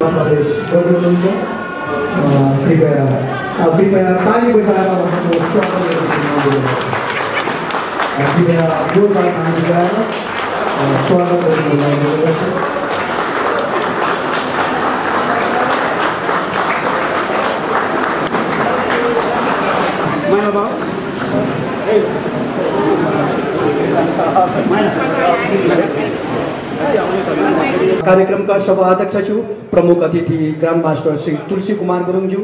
कृपया ताली बजाएर उहाँको स्वागत गर्न कृपया जोरदार ताली बजाएर स्वागत गर्नु। कार्यक्रमका सभाध्यक्ष छु, प्रमुख अतिथि ग्रान्ड मास्टर श्री तुलसी कुमार गुरुङज्यू,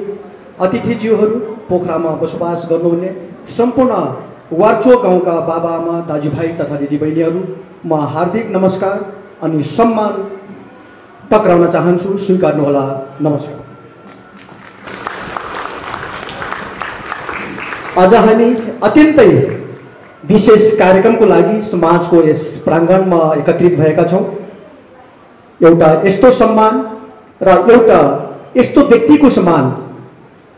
अतिथिज्यूहरू, पोखरामा बसोबास गर्नुहुने सम्पूर्ण वार्चो गाउँका बाबाआमा, दाजुभाइ तथा दिदीबहिनीहरू, म हार्दिक नमस्कार अनि सम्मान टक्राउन चाहन्छु। स्वीकार्नुहोला। नमस्कार। आज हामी अत्यन्तै विशेष कार्यक्रमको लागि समाजको यस प्राङ्गणमा एकत्रित भएका छौँ। एउटा यस्तो सम्मान र एउटा यस्तो व्यक्तिको सम्मान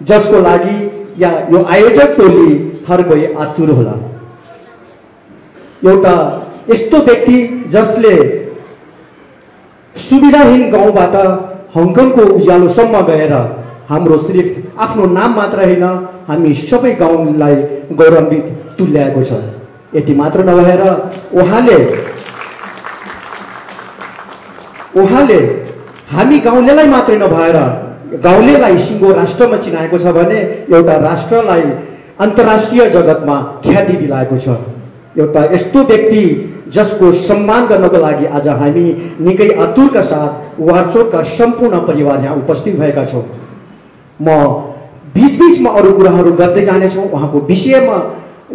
जसको लागि या यो आयोजक टोली हर कोही आतुर होला। एउटा यस्तो व्यक्ति जसले सुविधाहीन गाउँबाट हङकङको उज्यालोसम्म गएर हाम्रो सिर्फ आफ्नो नाम मात्र होइन, हामी सबै गाउँलाई गौरवान्वित तुल्याएको छ। यति मात्र नभएर उहाँले हामी गाउँलेलाई मात्रै नभएर गाउँलेलाई सिङ्गो राष्ट्रमा चिनाएको छ भने एउटा राष्ट्रलाई अन्तर्राष्ट्रिय जगतमा ख्याति दिलाएको छ। एउटा यस्तो व्यक्ति जसको सम्मान गर्नको लागि आज हामी निकै आतुरका साथ वार्चोकका सम्पूर्ण परिवार यहाँ उपस्थित भएका छौँ। म बीचबीचमा अरू कुराहरू गर्दै जानेछौँ। उहाँको विषयमा,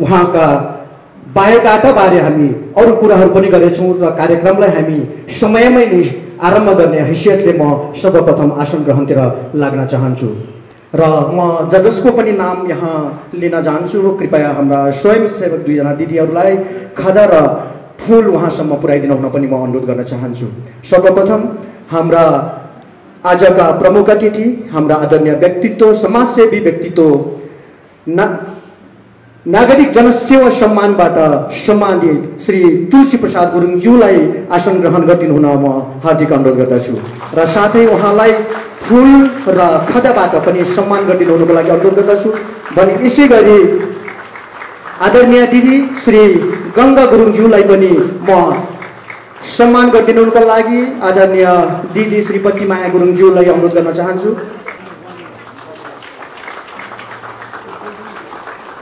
उहाँका बायोडाटा बारे हामी अरू कुराहरू पनि गरेछौँ र कार्यक्रमलाई हामी समयमै नै आरम्भ गर्ने हैसियतले म सर्वप्रथम आसन ग्रहणतिर लाग्न चाहन्छु र म जसको पनि नाम यहाँ लिन चाहन्छु। कृपया हाम्रा स्वयंसेवक दुईजना दिदीहरूलाई खादा र फुल उहाँसम्म पुर्याइदिनु हुन पनि म अनुरोध गर्न चाहन्छु। सर्वप्रथम हाम्रा आजका प्रमुख अतिथि, हाम्रा आदरणीय व्यक्तित्व, समाजसेवी व्यक्तित्व, नागरिक जनसेवा सम्मानबाट सम्मानित श्री तुलसी प्रसाद गुरुङज्यूलाई आसन ग्रहण गरिदिनु हुन म हार्दिक अनुरोध गर्दछु र साथै उहाँलाई फुल र खदाबाट पनि सम्मान गरिदिनु हुनुको लागि अनुरोध गर्दछु। भने यसै गरी आदरणीय दिदी श्री गङ्गा गुरुङज्यूलाई पनि म सम्मान गरिदिनुको लागि आदरणीय दिदी श्रीपति माया गुरुङज्यूलाई अनुरोध गर्न चाहन्छु।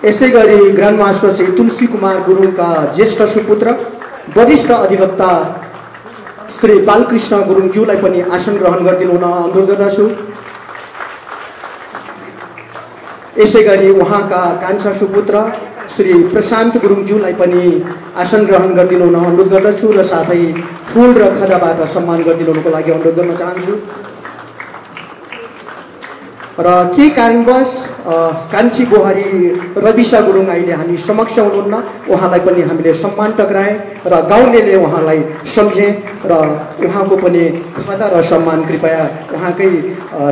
यसै गरी ग्रान्ड मास्टर श्री तुलसी कुमार गुरुङका ज्येष्ठ सुपुत्र वरिष्ठ अधिवक्ता श्री बालकृष्ण गुरुङज्यूलाई पनि आसन ग्रहण गरिदिनु हुन अनुरोध गर्दछु। यसै गरी उहाँका कान्छा सुपुत्र श्री प्रशान्त गुरुङज्यूलाई पनि आसन ग्रहण गरिदिनु हुन अनुरोध गर्दछु र साथै फुल र खदाबाट सम्मान गरिदिनुको लागि अनुरोध गर्न चाहन्छु। र के कारणवश कान्छी बुहारी रविशा गुरुङ अहिले हामी समक्ष हुनुहुन्न, उहाँलाई पनि हामीले सम्मान टक्राए र गाउँलेले उहाँलाई सम्झे र उहाँको पनि खदा र सम्मान कृपया उहाँकै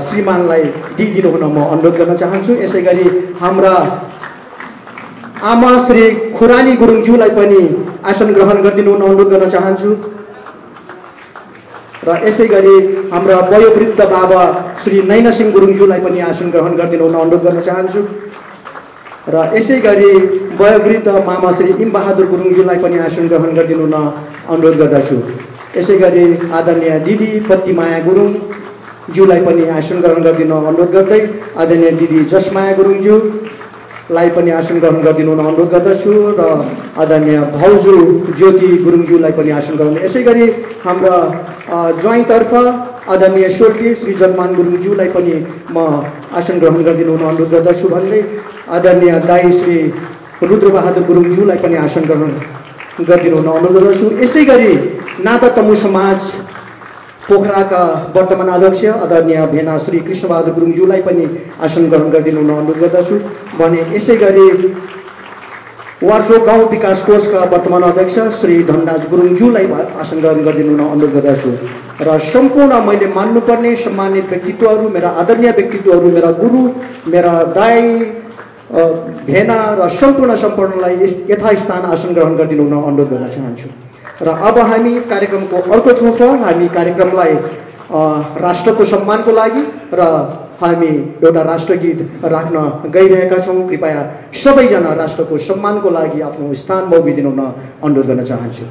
श्रीमानलाई दिइदिनु हुन म अनुरोध गर्न चाहन्छु। यसै गरी हाम्रा आमा श्री खुरानी गुरुङज्यूलाई पनि आसन ग्रहण गरिदिनु हुन अनुरोध गर्न चाहन्छु र यसै गरी हाम्रा वयोवृद्ध बाबा श्री नैनसिंह गुरुङज्यूलाई पनि आसन ग्रहण गरिदिनु हुन अनुरोध गर्न चाहन्छु र यसै गरी वयोवृद्ध मामा श्री इमबहादुर गुरुङज्यूलाई पनि आसन ग्रहण गरिदिनु हुन अनुरोध गर्दछु। यसै गरी आदरणीय दिदी पत्तिमाया गुरुङज्यूलाई पनि आसन ग्रहण गरिदिनु अनुरोध गर्दै आदरणीय दिदी जसमाया गुरुङज्यूलाई पनि आसन ग्रहण गरिदिनु हुन अनुरोध गर्दछु र आदरणीय भाउजू ज्योति गुरुङज्यूलाई पनि आसन ग्रहण। यसै गरी हाम्रा ज्वाइँतर्फ आदरणीय स्वर्गीय श्री जगमान गुरुङज्यूलाई पनि म आसन ग्रहण गरिदिनु हुन अनुरोध गर्दछु भन्दै आदरणीय दाई श्री रुद्रबहादुर गुरुङज्यूलाई पनि आसन ग्रहण गरिदिनु हुन अनुरोध गर्दछु। यसै गरी नाता तमु समाज पोखराका वर्तमान अध्यक्ष आदरणीय भेना श्री कृष्णबहादुर गुरुङज्यूलाई पनि आसन ग्रहण गरिदिनु हुन अनुरोध गर्दछु। भने यसै गरी वार्चो गाउँ विकास कोषका वर्तमान अध्यक्ष श्री धनराज गुरुङज्यूलाई आसन ग्रहण गरिदिनु हुन अनुरोध गर्दछु र सम्पूर्ण मैले मान्नुपर्ने सम्मानित व्यक्तित्वहरू, मेरा आदरणीय व्यक्तित्वहरू, मेरा गुरु, मेरा दाई भेना र सम्पूर्णलाई यथास्थान आसन ग्रहण गरिदिनु हुन अनुरोध गर्न चाहन्छु। र अब हामी कार्यक्रमको अर्को थोक हामी कार्यक्रमलाई राष्ट्रको सम्मानको लागि र हामी एउटा राष्ट्रगीत राख्न गइरहेका छौँ। कृपया सबैजना राष्ट्रको सम्मानको लागि आफ्नो स्थानमा उभिदिनु हुन अनुरोध गर्न चाहन्छु।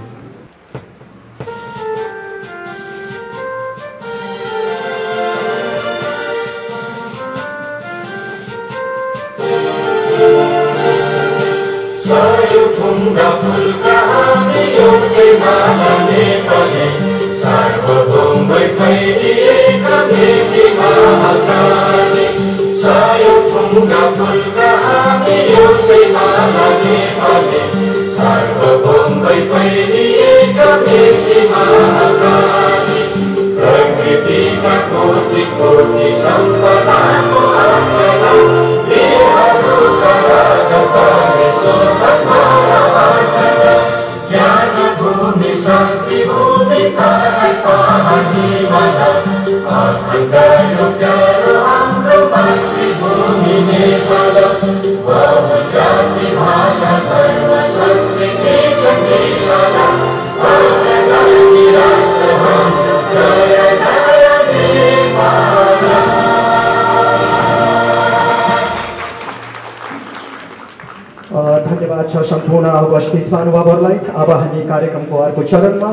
धन्यवाद छ सम्पूर्ण उपस्थित महानुभावहरूलाई। अब हामी कार्यक्रमको अर्को चरणमा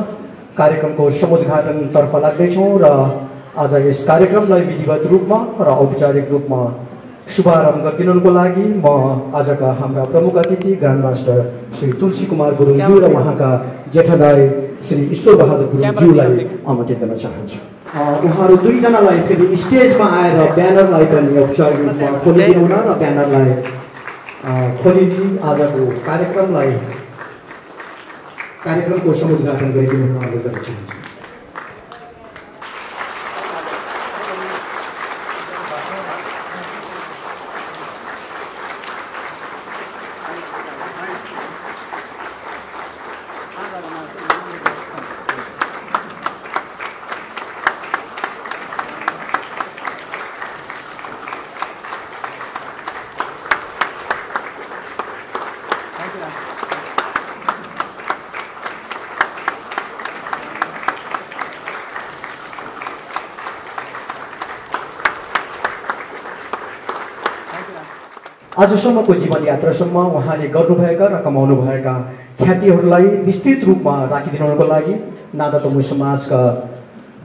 कार्यक्रमको समुद्घाटनतर्फ लाग्दैछौँ र आज यस कार्यक्रमलाई विधिवत रूपमा र औपचारिक रूपमा शुभारम्भ गरिदिनुको लागि म आजका हाम्रा प्रमुख अतिथि ग्रान्ड मास्टर श्री तुलसी कुमार गुरुङज्यू र उहाँका जेठा दाइ श्री ईश्वर बहादुर गुरुङज्यूलाई आमन्त्रित गर्न चाहन्छु। उहाँहरू दुईजनालाई फेरि स्टेजमा आएर ब्यानरलाई पनि औपचारिक रूपमा खोलिदिनु हुन र ब्यानरलाई खोलिदिई आजको कार्यक्रमको समुद्घाटन गरिदिनु हुन अनुरोध गर्न चाहन्छु। आजसम्मको जीवन यात्रासम्म उहाँले गर्नुभएका र कमाउनुभएका ख्यातिहरूलाई विस्तृत रूपमा राखिदिनुको लागि नादा तमु समाजका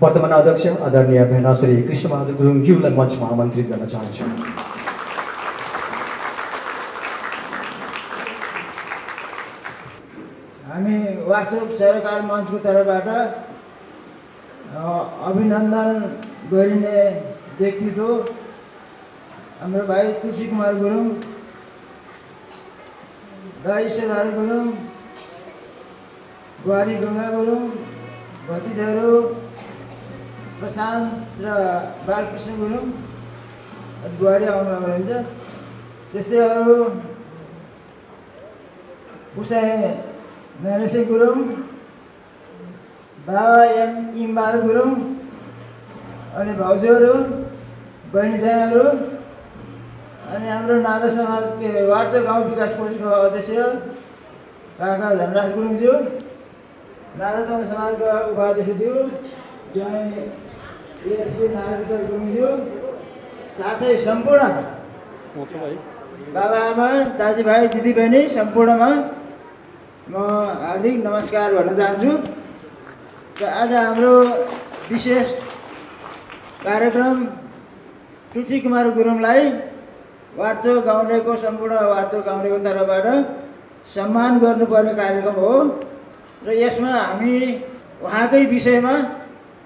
वर्तमान अध्यक्ष आदरणीय भेना श्री कृष्णबहादुर गुरुङज्यूलाई मञ्चमा आमन्त्रित गर्न चाहन्छु। हामी वास्तविक सरकार मञ्चको तर्फबाट अभिनन्दन गरिने व्यक्तित्व हाम्रो भाइ तुलसी कुमार गुरुङ, दाइ ईश्वरबहादुर गुरुङ, बुहारी गङ्गा गुरुङ, भतिजाहरू प्रशान्त र बालकृष्ण गुरुङ, बुहारी आउनुभएको हुन्छ। त्यस्तै अरू उषा नरेश गुरुङ, बाबा इमबहादुर गुरुङ, अनि भाउजूहरू, बहिनीजाहरू, अनि हाम्रो नादा समाजको वार्चो गाउँ विकास कोषको अध्यक्ष काका धनराज गुरुङज्यू, नादा तमु समाजको उपाध्यक्षज्यू एसपी नारायण गुरुङज्यू, साथै सम्पूर्ण बाबा आमा दाजुभाइ दिदीबहिनी सम्पूर्णमा म हार्दिक नमस्कार भन्न चाहन्छु। र आज हाम्रो विशेष कार्यक्रम तुलसी कुमार गुरुङलाई वार्चो गाउँलेको सम्पूर्ण वार्चो गाउँलेको तर्फबाट सम्मान गर्नुपर्ने कार्यक्रम हो र यसमा हामी उहाँकै विषयमा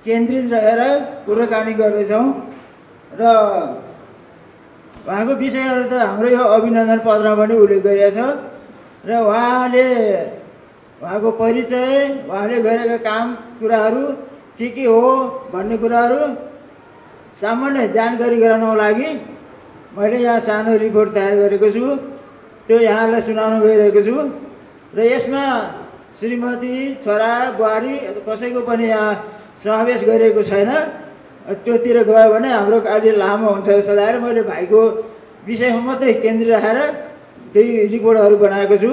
केन्द्रित रहेर कुराकानी गर्दैछौँ र उहाँको विषयहरू त हाम्रो यो अभिनन्दन पत्रमा पनि उल्लेख गरिएको छ र उहाँको परिचय, उहाँले गरेका काम कुराहरू के हो भन्ने कुराहरू सामान्य जानकारी गराउनको लागि मैले यहाँ सानो रिपोर्ट तयार गरेको छु, त्यो यहाँलाई सुनाउन गइरहेको छु। र यसमा श्रीमती, छोरा, बुहारी कसैको पनि यहाँ समावेश गरिएको छैन। त्योतिर गयो भने हाम्रो अलि लामो हुन्छ जस्तो लागेर मैले भाइको विषयमा मात्रै केन्द्रित राखेर केही रिपोर्टहरू बनाएको छु,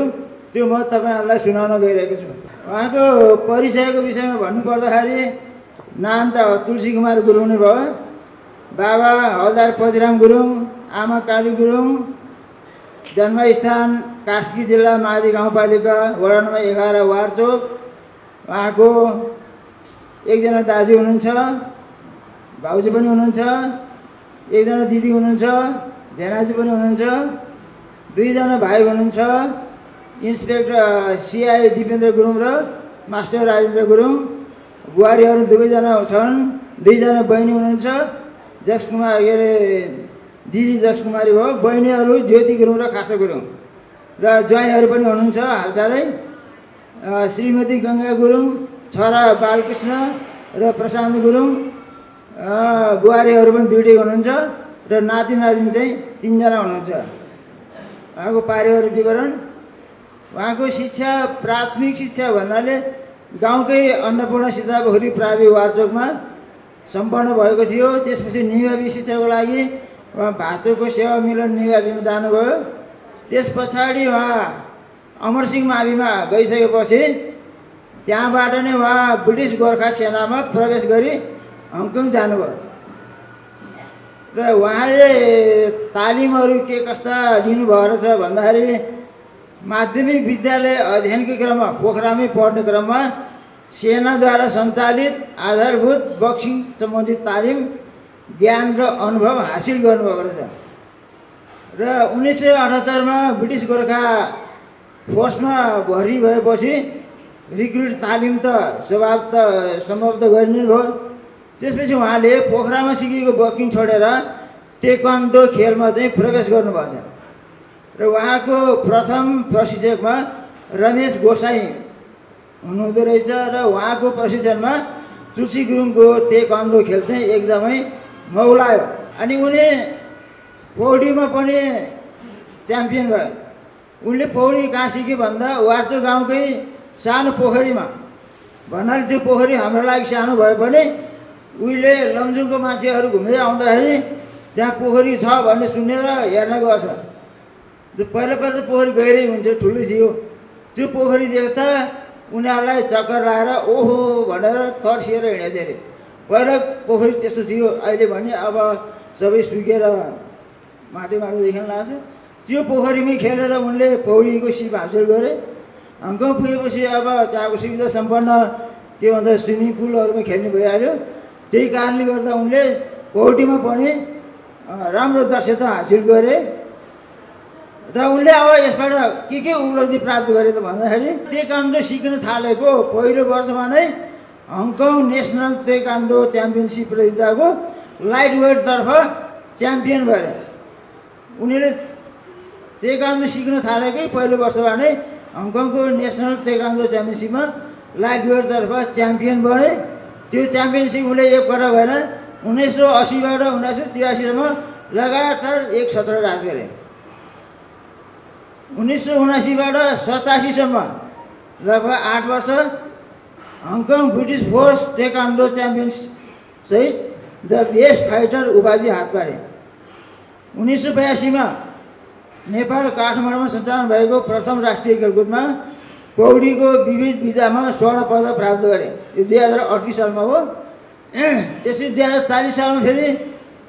त्यो म तपाईँहरूलाई सुनाउन गइरहेको छु। उहाँको परिचयको विषयमा भन्नुपर्दाखेरि नाम त तुलसी कुमार गुरुङ नै भयो। बाबा हवलदार पतिराम गुरुङ, आमा काली गुरुङ। जन्मस्थान कास्की जिल्ला मादी गाउँपालिका वडा नम्बर 11 वारचोक। उहाँको एकजना दाजु हुनुहुन्छ, भाउजू पनि हुनुहुन्छ, एकजना दिदी हुनुहुन्छ, भेनाजु पनि हुनुहुन्छ, 2 जना भाइ हुनुहुन्छ, इन्सपेक्टर सिआई दिपेन्द्र गुरुङ र मास्टर राजेन्द्र गुरुङ। बुहारीहरू 2 जना छन्, 2 जना बहिनी हुनुहुन्छ, जसकुमार के अरे दिदी जसकुमारी भयो, बहिनीहरू ज्योति गुरुङ र खासा गुरुङ र ज्वाइँहरू पनि हुनुहुन्छ हालचालै। श्रीमती गङ्गा गुरुङ, छोरा बालकृष्ण र प्रशान्त गुरुङ। बुहारीहरू पनि 2टै हुनुहुन्छ र नाति नातिनी चाहिँ 3 जना हुनुहुन्छ। उहाँको पारिवारिक विवरण, उहाँको शिक्षा प्राथमिक शिक्षा भन्नाले गाउँकै अन्नपूर्ण सीतापोखरी प्रावि वारचोकमा सम्पन्न भएको थियो। त्यसपछि निवाबी शिक्षाको लागि उहाँ भाचोकको सेवा मिलन निवाबीमा जानुभयो। त्यस पछाडि उहाँ अमरसिंह माविमा गइसकेपछि त्यहाँबाट नै उहाँ ब्रिटिस गोर्खा सेनामा प्रवेश गरी हङकङ जानुभयो र उहाँले तालिमहरू के कस्ता लिनुभएको रहेछ भन्दाखेरि माध्यमिक विद्यालय अध्ययनको क्रममा पोखरामै पढ्ने क्रममा सेनाद्वारा सञ्चालित आधारभूत बक्सिङ सम्बन्धित तालिम, ज्ञान र अनुभव हासिल गर्नुभएको रहेछ र 1978मा ब्रिटिस गोर्खा फोर्समा भर्ती भएपछि रिक्रुट तालिम त समाप्त गरिने भयो। त्यसपछि उहाँले पोखरामा सिकेको बक्सिङ छोडेर टेक्वान्डो खेलमा चाहिँ प्रवेश गर्नुभएको छ र उहाँको प्रथम प्रशिक्षकमा रमेश गोसाई हुनुहुँदो रहेछ र उहाँको प्रशिक्षणमा तुलसी गुरुङको टेक्वान्डो खेल चाहिँ एकदमै मौलायो। अनि उनी पौडीमा पनि च्याम्पियन भयो। उनले पौडी कहाँ सिके भन्दा वार्चो गाउँकै सानो पोखरीमा, भन्नाले त्यो पोखरी हाम्रो लागि सानो भए पनि उहिले लमजुङको मान्छेहरू घुम्दै आउँदाखेरि त्यहाँ पोखरी छ भन्ने सुनेर हेर्न गएछ। त्यो पहिला त पोखरी गहिरै हुन्थ्यो, ठुलो थियो। त्यो पोखरी देख्दा उनीहरूलाई चक्कर लगाएर ओहो भनेर तर्सिएर हिँडेको थियो अरे। पहिला पोखरी त्यस्तो थियो, अहिले भने अब सबै सुकेर माटो देखिन लाग्छ। त्यो पोखरीमै खेलेर उनले पौडीको सिप हासिल गरे। हङकङ पुगेपछि अब त्यहाँको सुविधा सम्पन्न के भन्छ स्विमिङ पुलहरूमा खेल्ने भइहाल्यो। त्यही कारणले गर्दा उनले पौडीमा पनि राम्रो दक्षता हासिल गरे र उनले अब यसबाट के उपलब्धि प्राप्त गरे त भन्दाखेरि टेक्वान्डो सिक्न थालेको पहिलो वर्षमा नै हङकङ नेसनल टेक्वान्डो च्याम्पियनसिप प्रतियोगिताको लाइट वेटतर्फ च्याम्पियन भए। उनीहरूले टेक्वान्डो सिक्न थालेकै पहिलो वर्षमा नै हङकङको नेसनल टेक्वान्डो च्याम्पियनसिपमा लाइट वेटतर्फ च्याम्पियन बने। त्यो च्याम्पियनसिप उनले एकपल्ट भएन, 1980बाट 1983सम्म लगातार एक सत्र राज गरे। 1979बाट 87सम्म लगभग 8 वर्ष Hong Kong British force taekwondo champions सहित द बेस्ट फाइटर उपाधि हात पारे। 1982मा नेपाल काठमाडौँमा सञ्चालन भएको प्रथम राष्ट्रिय खेलकुदमा पौडीको विविध विधामा स्वर्ण पदक प्राप्त गरे। यो 2038 सालमा हो। त्यसै 2040 सालमा फेरि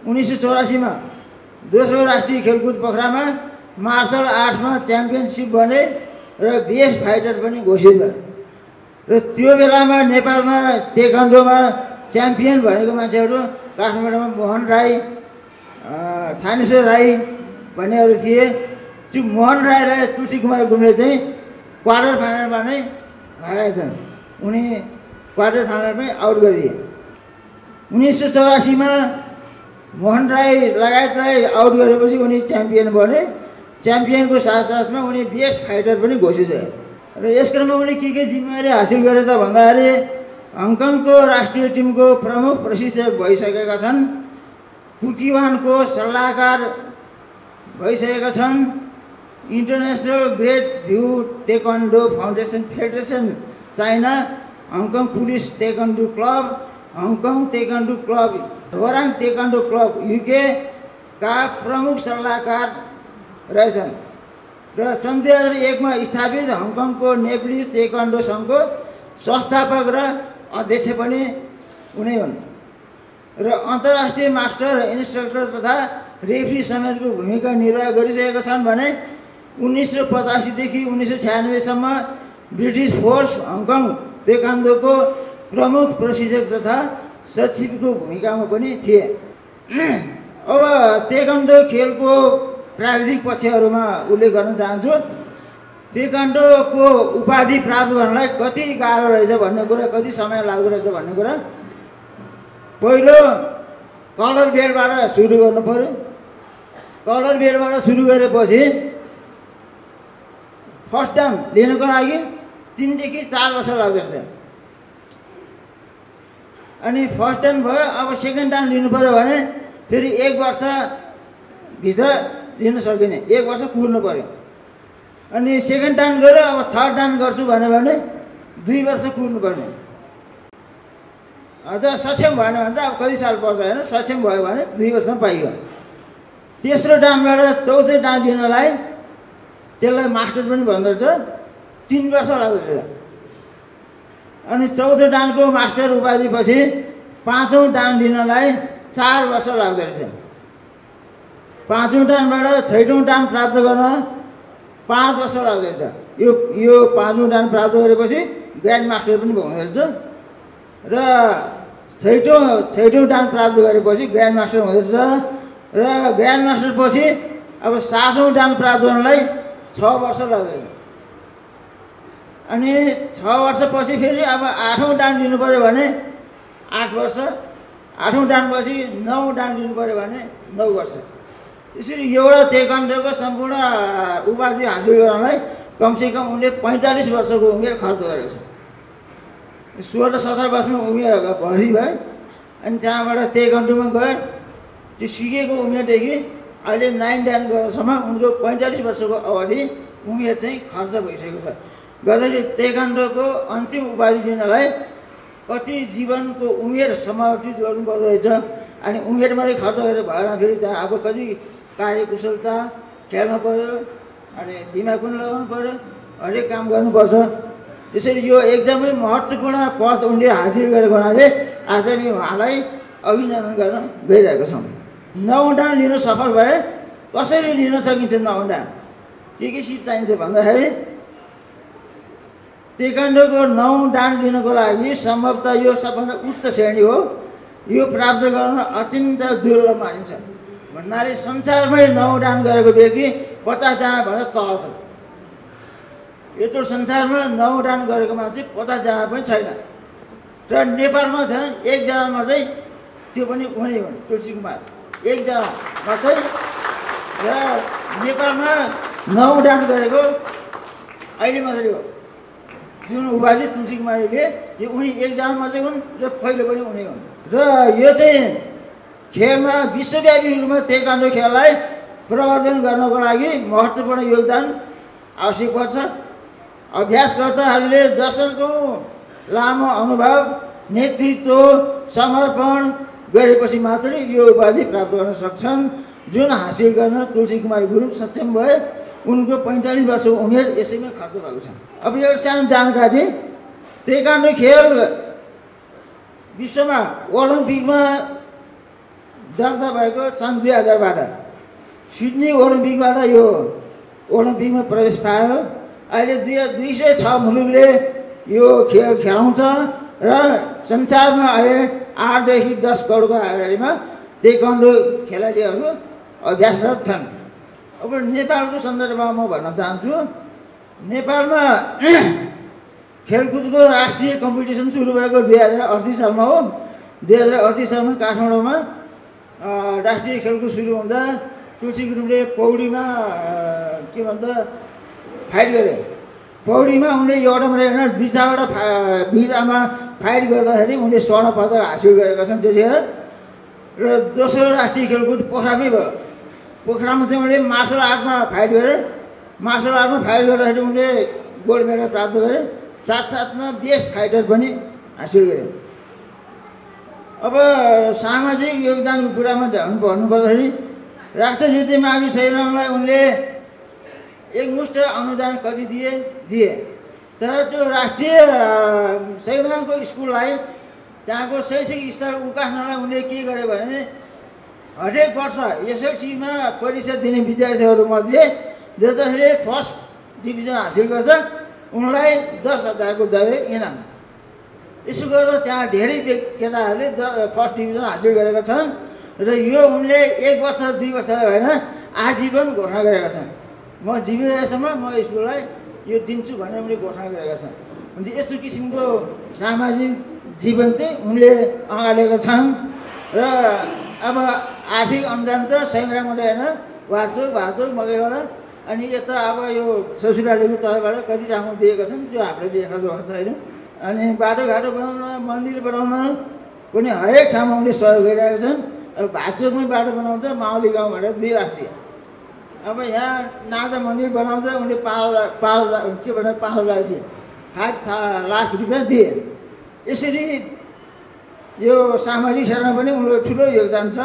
1984मा दोस्रो राष्ट्रिय खेलकुद पोखरामा मार्सल आर्टमा च्याम्पियनसिप बने र बेस्ट फाइटर पनि घोषित भयो। र त्यो बेलामा नेपालमा टेक्वान्डोमा च्याम्पियन भनेको मान्छेहरू काठमाडौँमा मोहन राई, थानेश्वर राई भन्नेहरू थिए। त्यो मोहन राईलाई तुलसी कुमार गुरुङले चाहिँ क्वार्टर फाइनलमा नै हराएछन्। उनी क्वार्टर फाइनलमै आउट गरिदिए। 1984मा मोहन राई लगायतलाई आउट गरेपछि उनी च्याम्पियन बने। च्याम्पियनको साथसाथमा उनी बेस्ट फाइटर पनि घोषित भए र यस क्रममा उनले के जिम्मेवारी हासिल गरे त भन्दाखेरि हङकङको राष्ट्रिय टिमको प्रमुख प्रशिक्षक भइसकेका छन्, कुकीवानको सल्लाहकार भइसकेका छन्, international great view taekwondo foundation federation China, Hong Kong police taekwondo club, Hong Kong taekwondo club, Horang taekwondo club UK का प्रमुख सल्लाहकार रहेछन् र सन् 2001मा स्थापित हङकङको नेप्लिज टेक्वान्डो सङ्घको संस्थापक र अध्यक्ष पनि उनै हुन् र अन्तर्राष्ट्रिय मास्टर इन्स्ट्रक्टर तथा रेफ्री समेतको भूमिका निर्वाह गरिसकेका छन् भने 1985 देखि 1996 सम्म ब्रिटिस फोर्स हङकङ तेक्वान्डोको प्रमुख प्रशिक्षक तथा सचिवको भूमिकामा पनि थिए। अब तेक्वान्डो खेलको प्राविधिक पक्षहरूमा उल्लेख गर्न चाहन्छु। तेक्वान्डोको उपाधि प्राप्त गर्नलाई कति गाह्रो रहेछ भन्ने कुरा, कति समय लाग्दो रहेछ भन्ने कुरा, पहिलो कलर बेल्टबाट सुरु गर्नु पर्यो। कलर बेल्टबाट सुरु गरेपछि फर्स्ट डान लिनको लागि 3 देखि 4 वर्ष लाग्दछ। अनि फर्स्ट डान भयो, अब सेकेन्ड डान लिनु पर्यो भने फेरि 1 वर्षभित्र लिन सकिने, 1 वर्ष कुर्नु पर्यो। अनि सेकेन्ड डान गऱ्यो, अब थर्ड डान गर्छु भन्यो भने 2 वर्ष कुर्नु पर्ने। अझ सक्षम भएन भने त अब कति साल पर्छ होइन, सक्षम भयो भने 2 वर्षमा पाइयो। तेस्रो डानबाट चौथो डान लिनलाई त्यसलाई मास्टर पनि भन्दो रहेछ, 3 वर्ष लाग्दछ। अनि चौथो डानको मास्टर उपाधिपछि 5औं डान लिनलाई 4 वर्ष लाग्दो रहेछ। 5औं डानबाट 6औं डान प्राप्त गर्न 5 वर्ष लाग्दो रहेछ। यो 5औं डान प्राप्त गरेपछि ग्रान्ड मास्टर पनि हुँदो रहेछ र 6औं डान प्राप्त गरेपछि ग्रान्ड मास्टर हुँदो रहेछ र ग्रान्ड मास्टर पछि अब 7औं डान प्राप्त गर्नलाई 6 वर्ष लाग्छ। अनि 6 वर्षपछि फेरि अब 8औं डान लिनु पर्यो भने 8 वर्ष, 8औं डान पछि 9 डान लिनु पर्यो भने 9 वर्ष। यसरी एउटा तेक्वान्डोको सम्पूर्ण उपाधि हासिल गर्नलाई कमसेकम उनले 45 वर्षको उमेर खर्च गरेको छ। 16-17 वर्षमा उमेर भर्ती भए अनि त्यहाँबाट तेक्वान्डोमा गए। त्यो सिकेको उमेरदेखि अहिले 9 डान गरेसम्म उनको 45 वर्षको अवधि उमेर चाहिँ खर्च भइसकेको छ। गर्दाखेरि तेक्वान्डोको अन्तिम उपाधि लिनलाई कति जीवनको उमेर समायोजित गर्नुपर्दो रहेछ। अनि उमेरमै खर्च गरेर भएन, फेरि त्यहाँ अब कति कार्यकुशलता खेल्नु पऱ्यो, अनि दिमाग पनि लगाउनु पऱ्यो, हरेक काम गर्नुपर्छ। त्यसरी यो एकदमै महत्त्वपूर्ण पद उनले हासिल गरेको हुनाले आज हामी उहाँलाई अभिनन्दन गर्न गइरहेका छौँ। 9 डान लिन सफल भए। कसरी लिन सकिन्छ 9 डान? के सिप चाहिन्छ भन्दाखेरि तेक्वान्डोको 9 डान लिनको लागि सम्भवतः यो सबभन्दा उच्च श्रेणी हो। यो प्राप्त गर्न अत्यन्त दुर्लभ मानिन्छ। भन्नाले संसारमै 9 डान गरेको व्यक्ति 50 जनाभन्दा तल छ। यत्रो संसारमा 9 डान गरेको मान्छे 50 जना पनि छैन। तर नेपालमा छ 1 जना मात्रै, त्यो पनि उनै हुन्, तुलसी कुमार 1 जना मात्रै। र नेपालमा 9 डान गरेको अहिले मात्रै हो। जुन उपाधि तुलसी कुमारीले यो उनी 1 जना मात्रै हुन् र पहिलो पनि उनै हुन्। र यो चाहिँ खेलमा विश्वव्यापी रूपमा तेक्वान्डो खेललाई प्रवर्धन गर्नको लागि महत्त्वपूर्ण योगदान आवश्यक पर्छ। अभ्यासकर्ताहरूले दशकौँ लामो अनुभव, नेतृत्व, समर्पण गरेपछि मात्रै यो उपाधि प्राप्त गर्न सक्छन्, जुन हासिल गर्न तुलसी कुमारी गुरुङ सक्षम भए। उनको 45 वर्षको उमेर यसैमा खर्च भएको छ। अब एउटा सानो जानकारी, तेक्वान्डो खेल विश्वमा ओलम्पिकमा दर्ता भएको सन् 2000बाट। सिडनी ओलम्पिकबाट यो ओलम्पिकमा प्रवेश पायो। अहिले 206 मुलुकले यो खेल खेलाउँछ र संसारमा अहिले 8 देखि 10 करोडको आबादीमा तेक्वान्डो खेलाडीहरू अभ्यासरत छन्। अब नेपालको सन्दर्भमा म भन्न चाहन्छु, नेपालमा खेलकुदको राष्ट्रिय कम्पिटिसन सुरु भएको 2038 सालमा हो। 2038 सालमा काठमाडौँमा राष्ट्रिय खेलकुद सुरु हुँदा तुलसी गुरुङले पौडीमा के भन्छ फाइट गरे। पौडीमा उनले एउटा मात्रै होइन, बिचामा फाइट गर्दाखेरि उनले स्वर्ण पदक हासिल गरेका छन् त्यतिखेर। र दोस्रो राष्ट्रिय खेलकुद पोखरामै भयो। पोखरामा चाहिँ उनले मार्सल आर्टमा फाइट गरे। मार्सल आर्टमा फाइट गर्दाखेरि उनले गोल्ड मेडल प्राप्त गरे। साथसाथमा बेस्ट फाइटर पनि हासिल गरे। अब सामाजिक योगदानको कुरामा भन्नुपर्दाखेरि राष्ट्रज्योति मावि सैलामलाई उनले एकमुष्ट अनुदान कति दिए। तर त्यो राष्ट्रिय सैलामको स्कुललाई त्यहाँको शैक्षिक स्तर उकास्नलाई उनले के गर्यो भने हरेक वर्ष एसएलसीमा परीक्षा दिने विद्यार्थीहरूमध्ये जसले फर्स्ट डिभिजन हासिल गर्छ उनलाई 10,000 को दरै इनाम। यसो गर्दा त्यहाँ धेरै केटाहरूले फर्स्ट डिभिजन हासिल गरेका छन् र यो उनले 1 वर्ष 2 वर्ष होइन आजीवन घोषणा गरेका छन्। म जीविकासम्म म स्कुललाई यो दिन्छु भनेर उनले घोषणा गरेका छन्। अनि यस्तो किसिमको सामाजिक जीवन चाहिँ उनले अँगालेका छन् र अब आर्थिक अनुदान त सैमरामले होइन भातुक मकैबाट अनि यता अब यो ससुरालीको तर्फबाट कति ठाउँमा दिएका छन् त्यो हामीले देखा जोखा छैन। अनि बाटोघाटो बनाउन मन्दिर बनाउन पनि हरेक ठाउँमा उनले सहयोग गरिरहेका छन्। अब भातुकमै बाटो बनाउँदा माउली गाउँ भनेर 2 लाख दिए। अब यहाँ नागदा मन्दिर बनाउँदा उनले 5 लाख दिए, 5 लाख रुपियाँ दिए। यसरी यो सामाजिक क्षेत्रमा पनि उनको ठुलो योगदान छ।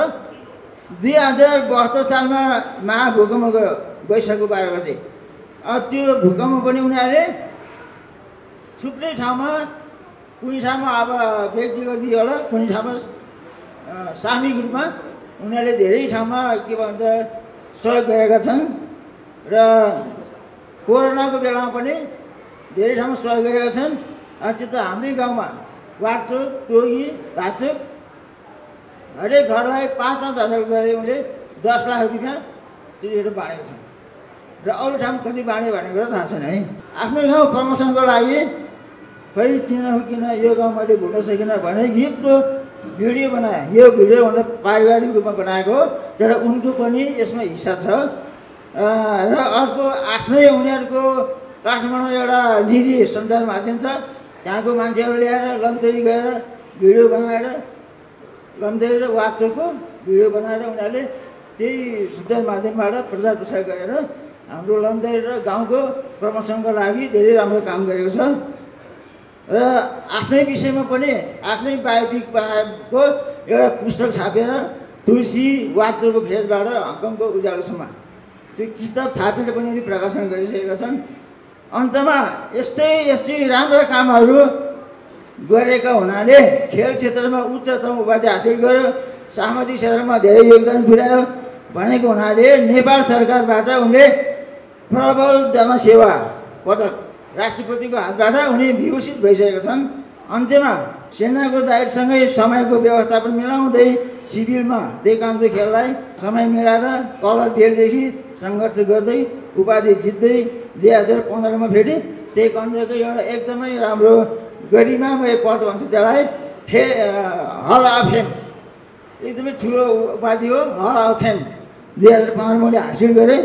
2072 सालमा महाभूकम्प गयो वैशाखको 12 गते। अब त्यो भूकम्प पनि उनीहरूले थुप्रै ठाउँमा कुनै ठाउँमा अब व्यक्तिगत दियो होला, कुनै ठाउँमा सामूहिक रूपमा उनीहरूले धेरै ठाउँमा के भन्छ सहयोग गरेका छन् र कोरोनाको बेलामा पनि धेरै ठाउँमा सहयोग गरेका छन्। अनि त्यो त हाम्रै गाउँमा वाचुक तोगी भाचुक हरेक घरलाई 5,000 गरे उनले 10 लाख रुपियाँ तिरेर बाँडेका छन् र अरू ठाउँ कति बाँड्यो भनेको थाहा छैन है। आफ्नो गाउँ प्रमोसनको लागि खै किन यो गाउँ मैले घुम्न सकिनँ भने गीतको भिडियो बनाए। यो भिडियो भन्दा पारिवारिक रूपमा बनाएको तर उनको पनि यसमा हिस्सा छ। र अर्को आफ्नै उनीहरूको काठमाडौँ एउटा निजी सञ्चार माध्यम छ, त्यहाँको मान्छेहरू ल्याएर लमतेरी गएर भिडियो बनाएर लमतेरी र वाक्चोको भिडियो बनाएर उनीहरूले त्यही सञ्चार माध्यमबाट प्रचार प्रसार गरेर हाम्रो लमतेरी र गाउँको प्रमोसनको लागि धेरै राम्रो काम गरेको छ। र आफ्नै विषयमा पनि आफ्नै बायोपिक बनाएको एउटा पुस्तक छापेर तुलसी वाक्चोको फेजबाट हङकङको उज्यालोसम्म त्यो किताब छापेर पनि उनी प्रकाशन गरिसकेका छन्। अन्तमा यस्तै राम्रा कामहरू गरेका हुनाले खेल क्षेत्रमा उच्चतम उपाधि हासिल गर्यो, सामाजिक क्षेत्रमा धेरै योगदान पुर्यायो भनेको हुनाले नेपाल सरकारबाट उनले प्रबल जनसेवा पदक राष्ट्रपतिको हातबाट उनी विभूषित भइसकेका छन्। अन्त्यमा सेनाको दायित्वसँगै समयको व्यवस्थापन मिलाउँदै सिभिलमा त्यही काम चाहिँ खेललाई समय मिलाएर कलर बेलदेखि सङ्घर्ष गर्दै उपाधि जित्दै 2015मा फेरि त्यही कन्जको एउटा एकदमै राम्रो गरिमामय पद भन्छ त्यसलाई हल अफ फेम, एकदमै ठुलो उपाधि हो हल अफ फेम 2015मा उनले हासिल गरे।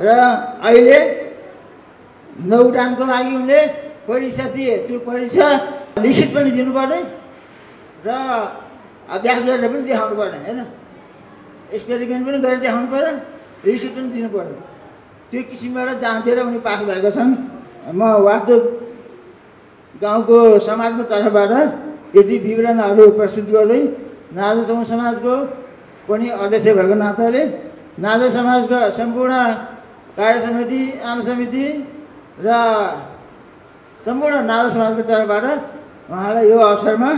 र अहिले 9 डानको लागि उनले परीक्षा दिए। त्यो परीक्षा लिखित पनि दिनुपर्ने र अभ्यास गरेर पनि देखाउनु पर्ने होइन, एक्सपेरिमेन्ट पनि गरेर देखाउनु पर्यो, लिखित पनि दिनु पर्यो। त्यो किसिमबाट जाँचेर उनी पास भएका छन्। म वाक्चोक गाउँको समाजको तर्फबाट यति विवरणहरू प्रस्तुत गर्दै नाजा तमु समाजको पनि अध्यक्ष भएको नाताले नाजा समाजका सम्पूर्ण कार्य समिति, आम समिति र सम्पूर्ण नाजा समाजको तर्फबाट उहाँलाई यो अवसरमा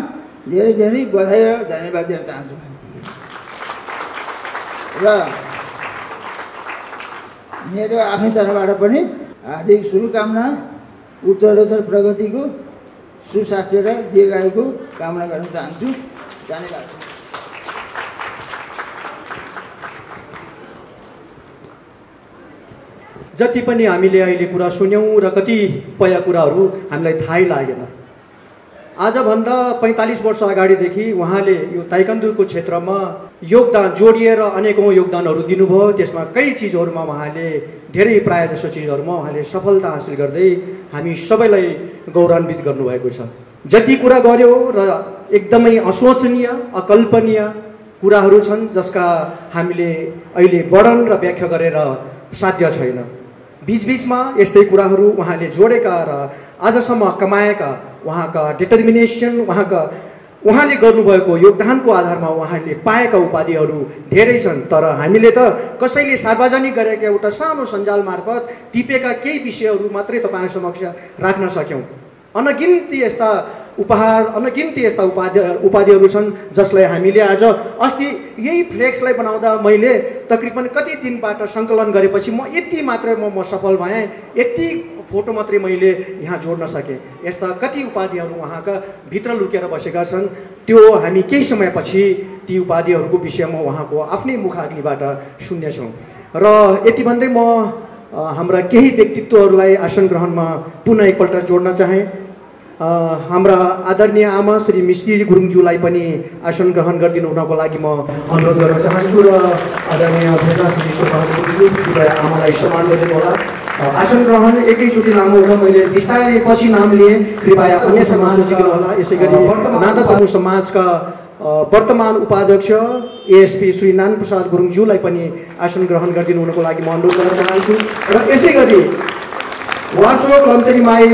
धेरै धेरै बधाई र धन्यवाद दिन चाहन्छु। र मेरो आफ्नै तर्फबाट पनि हार्दिक शुभकामना, उत्तरोत्तर प्रगतिको, सुस्वास्थ्य र दीर्घायुको कामना गर्न चाहन्छु। धन्यवाद। जति पनि हामीले अहिले कुरा सुन्यौँ र कतिपय कुराहरू हामीलाई थाहै लागेन। आजभन्दा 45 वर्ष अगाडिदेखि उहाँले यो ताइक्वान्डोको क्षेत्रमा योगदान जोडिएर अनेकौँ योगदानहरू दिनुभयो। त्यसमा कई चिजहरूमा उहाँले धेरै प्राय जसो चिजहरूमा उहाँले सफलता हासिल गर्दै हामी सबैलाई गौरवान्वित गर्नुभएको छ। जति कुरा गर्यो र एकदमै असोचनीय अकल्पनीय कुराहरू छन् जसका हामीले अहिले वर्णन र व्याख्या गरेर साध्य छैन। बीचबीचमा यस्तै कुराहरू उहाँले जोडेका र आजसम्म कमाएका उहाँका डिटर्मिनेसन, उहाँले गर्नुभएको योगदानको आधारमा उहाँले पाएका उपाधिहरू धेरै छन्। तर हामीले त कसैले सार्वजनिक गरेका एउटा सानो सञ्जाल मार्फत टिपेका केही विषयहरू मात्रै तपाईँ समक्ष राख्न सक्यौँ। अनगिन्ती यस्ता उपहार अनगिन्ती यस्ता उपाधिहरू छन् जसलाई हामीले आज अस्ति यही फ्लेक्सलाई बनाउँदा मैले तकरिबन कति दिनबाट सङ्कलन गरेपछि म यति मात्रै म सफल भएँ, यति फोटो मात्रै मैले यहाँ जोड्न सकेँ। यस्ता कति उपाधिहरू उहाँका भित्र लुकेर बसेका छन्। त्यो हामी केही समयपछि ती उपाधिहरूको विषयमा उहाँको आफ्नै मुखाग्निबाट सुन्नेछौँ। र यति भन्दै म हाम्रा केही व्यक्तित्वहरूलाई आसन ग्रहणमा पुनः एकपल्ट जोड्न चाहेँ। हाम्रा आदरणीय आमा श्री मिश्री गुरुङज्यूलाई पनि आसन ग्रहण गरिदिनु हुनको लागि म अनुरोध गर्न चाहन्छु र आदरणीय आमालाई सम्मान गरिदिनु होला। आसन ग्रहण एकैचोटि लामो र मैले बिस्तारै पछि नाम लिएँ, कृपया अन्य समाज नजिकिनु होला। यसै गरी नाता तमु समाजका वर्तमान उपाध्यक्ष एएसपी श्री नारायण प्रसाद गुरुङज्यूलाई पनि आसन ग्रहण गरिदिनु हुनको लागि म अनुरोध गर्न चाहन्छु। र यसै गरी वार्सो कम्पनी माई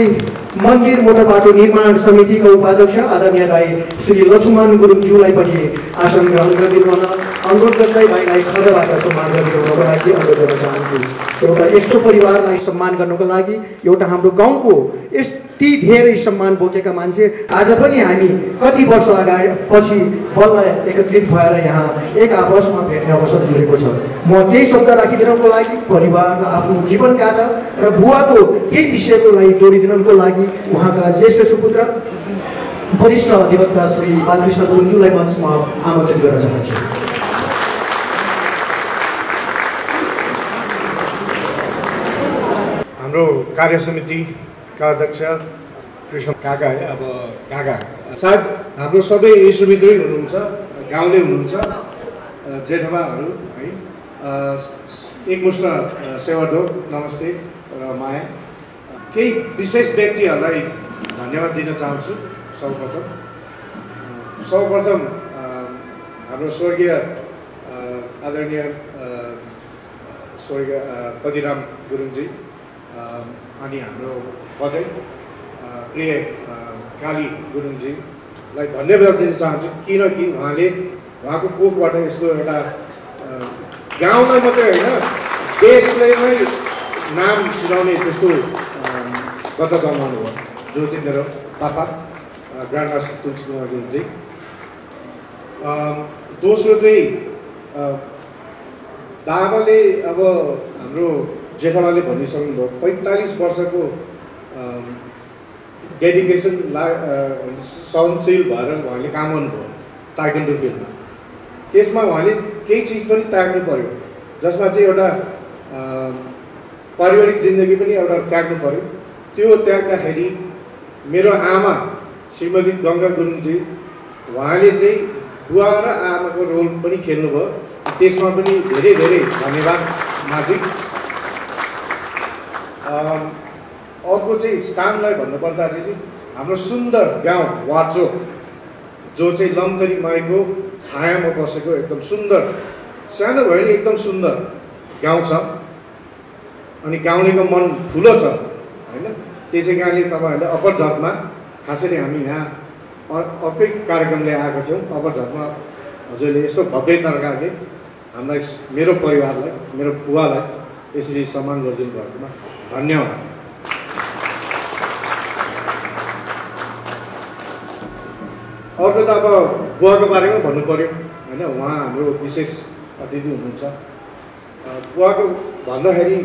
मन्दिर मोटर बाटो निर्माण समितिको उपाध्यक्ष आदरणीय दाई श्री लक्ष्मण गुरुङज्यूलाई पनि आसन ग्रहण गरिदिनु हुन अनुरोध गर्दै भाइलाई खरबाट सम्मान गरिदिनु हुनको लागि अनुरोध गर्न चाहन्छु। एउटा यस्तो परिवारलाई सम्मान गर्नको लागि, एउटा हाम्रो गाउँको यति धेरै सम्मान बोकेका मान्छे आज पनि हामी कति वर्ष अगाडि पछि बल्ल एकत्रित भएर यहाँ एक आपसमा भेट्ने अवसर जुरेको छ। म केही शब्द राखिदिनको लागि, परिवारको आफ्नो जीवन गाथा र बुवाको केही विषयको लागि जोडिदिनको लागि उहाँका ज्येष्ठ सुपुत्र वरिष्ठ अधिवक्ता श्री बालकृष्ण गुरुङज्यूलाई मञ्चमा आमन्त्रित गर्न चाहन्छु। हाम्रो कार्य समितिका अध्यक्ष कृष्ण काका है, अब काका सायद हाम्रो सबै इष्टमित्रै हुनुहुन्छ, गाउँले हुनुहुन्छ, जेठबाहरू है, एकमुष्ट सेवाढोक नमस्ते र माया। केही विशेष व्यक्तिहरूलाई धन्यवाद दिन चाहन्छु। सर्वप्रथम हाम्रो स्वर्गीय आदरणीय स्वर्गीय पतिराम गुरुङजी अनि हाम्रो बजै प्रिय काली गुरुङजीलाई धन्यवाद दिन चाहन्छु, किनकि उहाँको कोखबाट यस्तो एउटा गाउँलाई मात्रै होइन देशले नै नाम सिधाउने त्यस्तो गत जन्माउनु भयो, जो चाहिँ मेरो पापा ग्रान्ड मास्टर तुलसी कुमार गुरुङजी। दोस्रो चाहिँ दाबाले अब हाम्रो जेठाबाले भनिसक्नुभयो 45 वर्षको डेडिकेसन सहनशील भएर उहाँले काम गर्नुभयो ताइक्वान्डो फिल्डमा। त्यसमा उहाँले केही चिज पनि त्याग्नु पर्यो, जसमा चाहिँ एउटा पारिवारिक जिन्दगी पनि एउटा त्याग्नु पर्यो। त्यो त्याग्दाखेरि मेरो आमा श्रीमती गङ्गा गुरुङजी, उहाँले चाहिँ बुवा र आमाको रोल पनि खेल्नुभयो। त्यसमा पनि धेरै धेरै धन्यवाद माझी। अर्को चाहिँ स्थानलाई भन्नुपर्दाखेरि चाहिँ हाम्रो सुन्दर गाउँ वार्चोक, जो चाहिँ लमतरी माईको छायामा बसेको एकदम सुन्दर, सानो भयो नि एकदम सुन्दर गाउँ छ। अनि गाउँलेको मन ठुलो छ होइन। त्यसै कारणले तपाईँहरूले अप्पर झर्कमा, खासरी हामी यहाँ अर्कै कार्यक्रमले आएको थियौँ, अप्पर झर्कमा हजुरले यस्तो भव्य तरिकाले हामीलाई, मेरो परिवारलाई, मेरो बुवालाई यसरी सम्मान गरिदिनु भएकोमा धन्यवाद। अर्को त अब बुवाको बारेमा भन्नु पर्यो होइन, उहाँ हाम्रो विशेष अतिथि हुनुहुन्छ। बुवाको भन्दाखेरि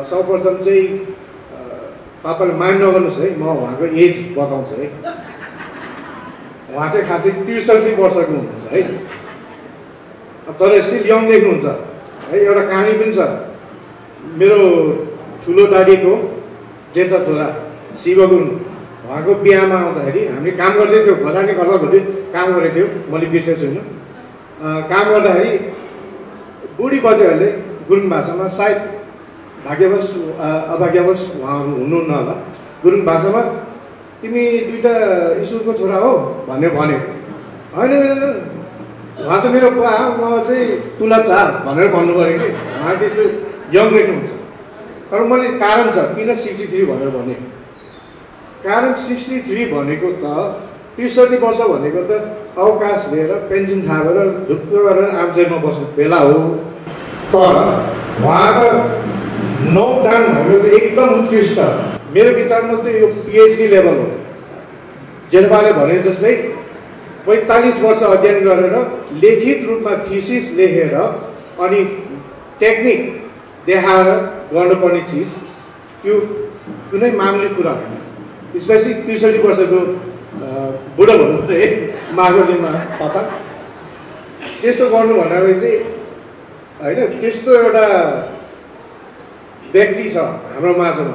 सर्वप्रथम चाहिँ पापाले माइन्ड नगर्नुहोस् है, म उहाँको एज बताउँछु है। उहाँ चाहिँ खासै 63 वर्षको हुनुहुन्छ है, तर स्टिल यङ देख्नुहुन्छ है। एउटा कहानी पनि छ, मेरो ठुलो दाडीको जेठा छोरा शिव गुरुङ, उहाँको बिहामा आउँदाखेरि हामीले काम गर्दै थियौँ, खजानी खर्लघटी काम गरेको थियौँ, मैले बिर्सेको छुइनँ। काम गर्दाखेरि बुढी बजेहरूले गुरुङ भाषामा, सायद भाग्यवश अभाग्यवश उहाँहरू हुनुहुन्न होला, गुरुङ भाषामा तिमी दुईवटा ईश्वरको छोरा हो भन्यो। होइन उहाँ त मेरो बुवा, उहाँ चाहिँ तुला चार भनेर भन्नु पऱ्यो कि। उहाँ त्यस्तो यङ लेख्नुहुन्छ। तर मैले कारण छ किन 63 भनेर भने, कारण 63 भनेको त 63 वर्ष भनेको त अवकाश लिएर पेन्सन थापेर ढुक्क गरेर आमचेरमा बस्नु बेला हो। तर उहाँको नौदान भनेको त एकदम उत्कृष्ट, मेरो विचारमा त यो PhD लेभल हो। जेनपाले भने जस्तै 45 वर्ष अध्ययन गरेर लिखित रूपमा थिसिस लेखेर अनि टेक्निक देखाएर गर्नुपर्ने चिज त्यो कुनै मामुली कुरा होइन। स्पेसली 63 वर्षको बुढो भन्नु पऱ्यो है मार्गलीमा पापा त्यस्तो गर्नु भनेर चाहिँ होइन। त्यस्तो एउटा व्यक्ति छ हाम्रो माझमा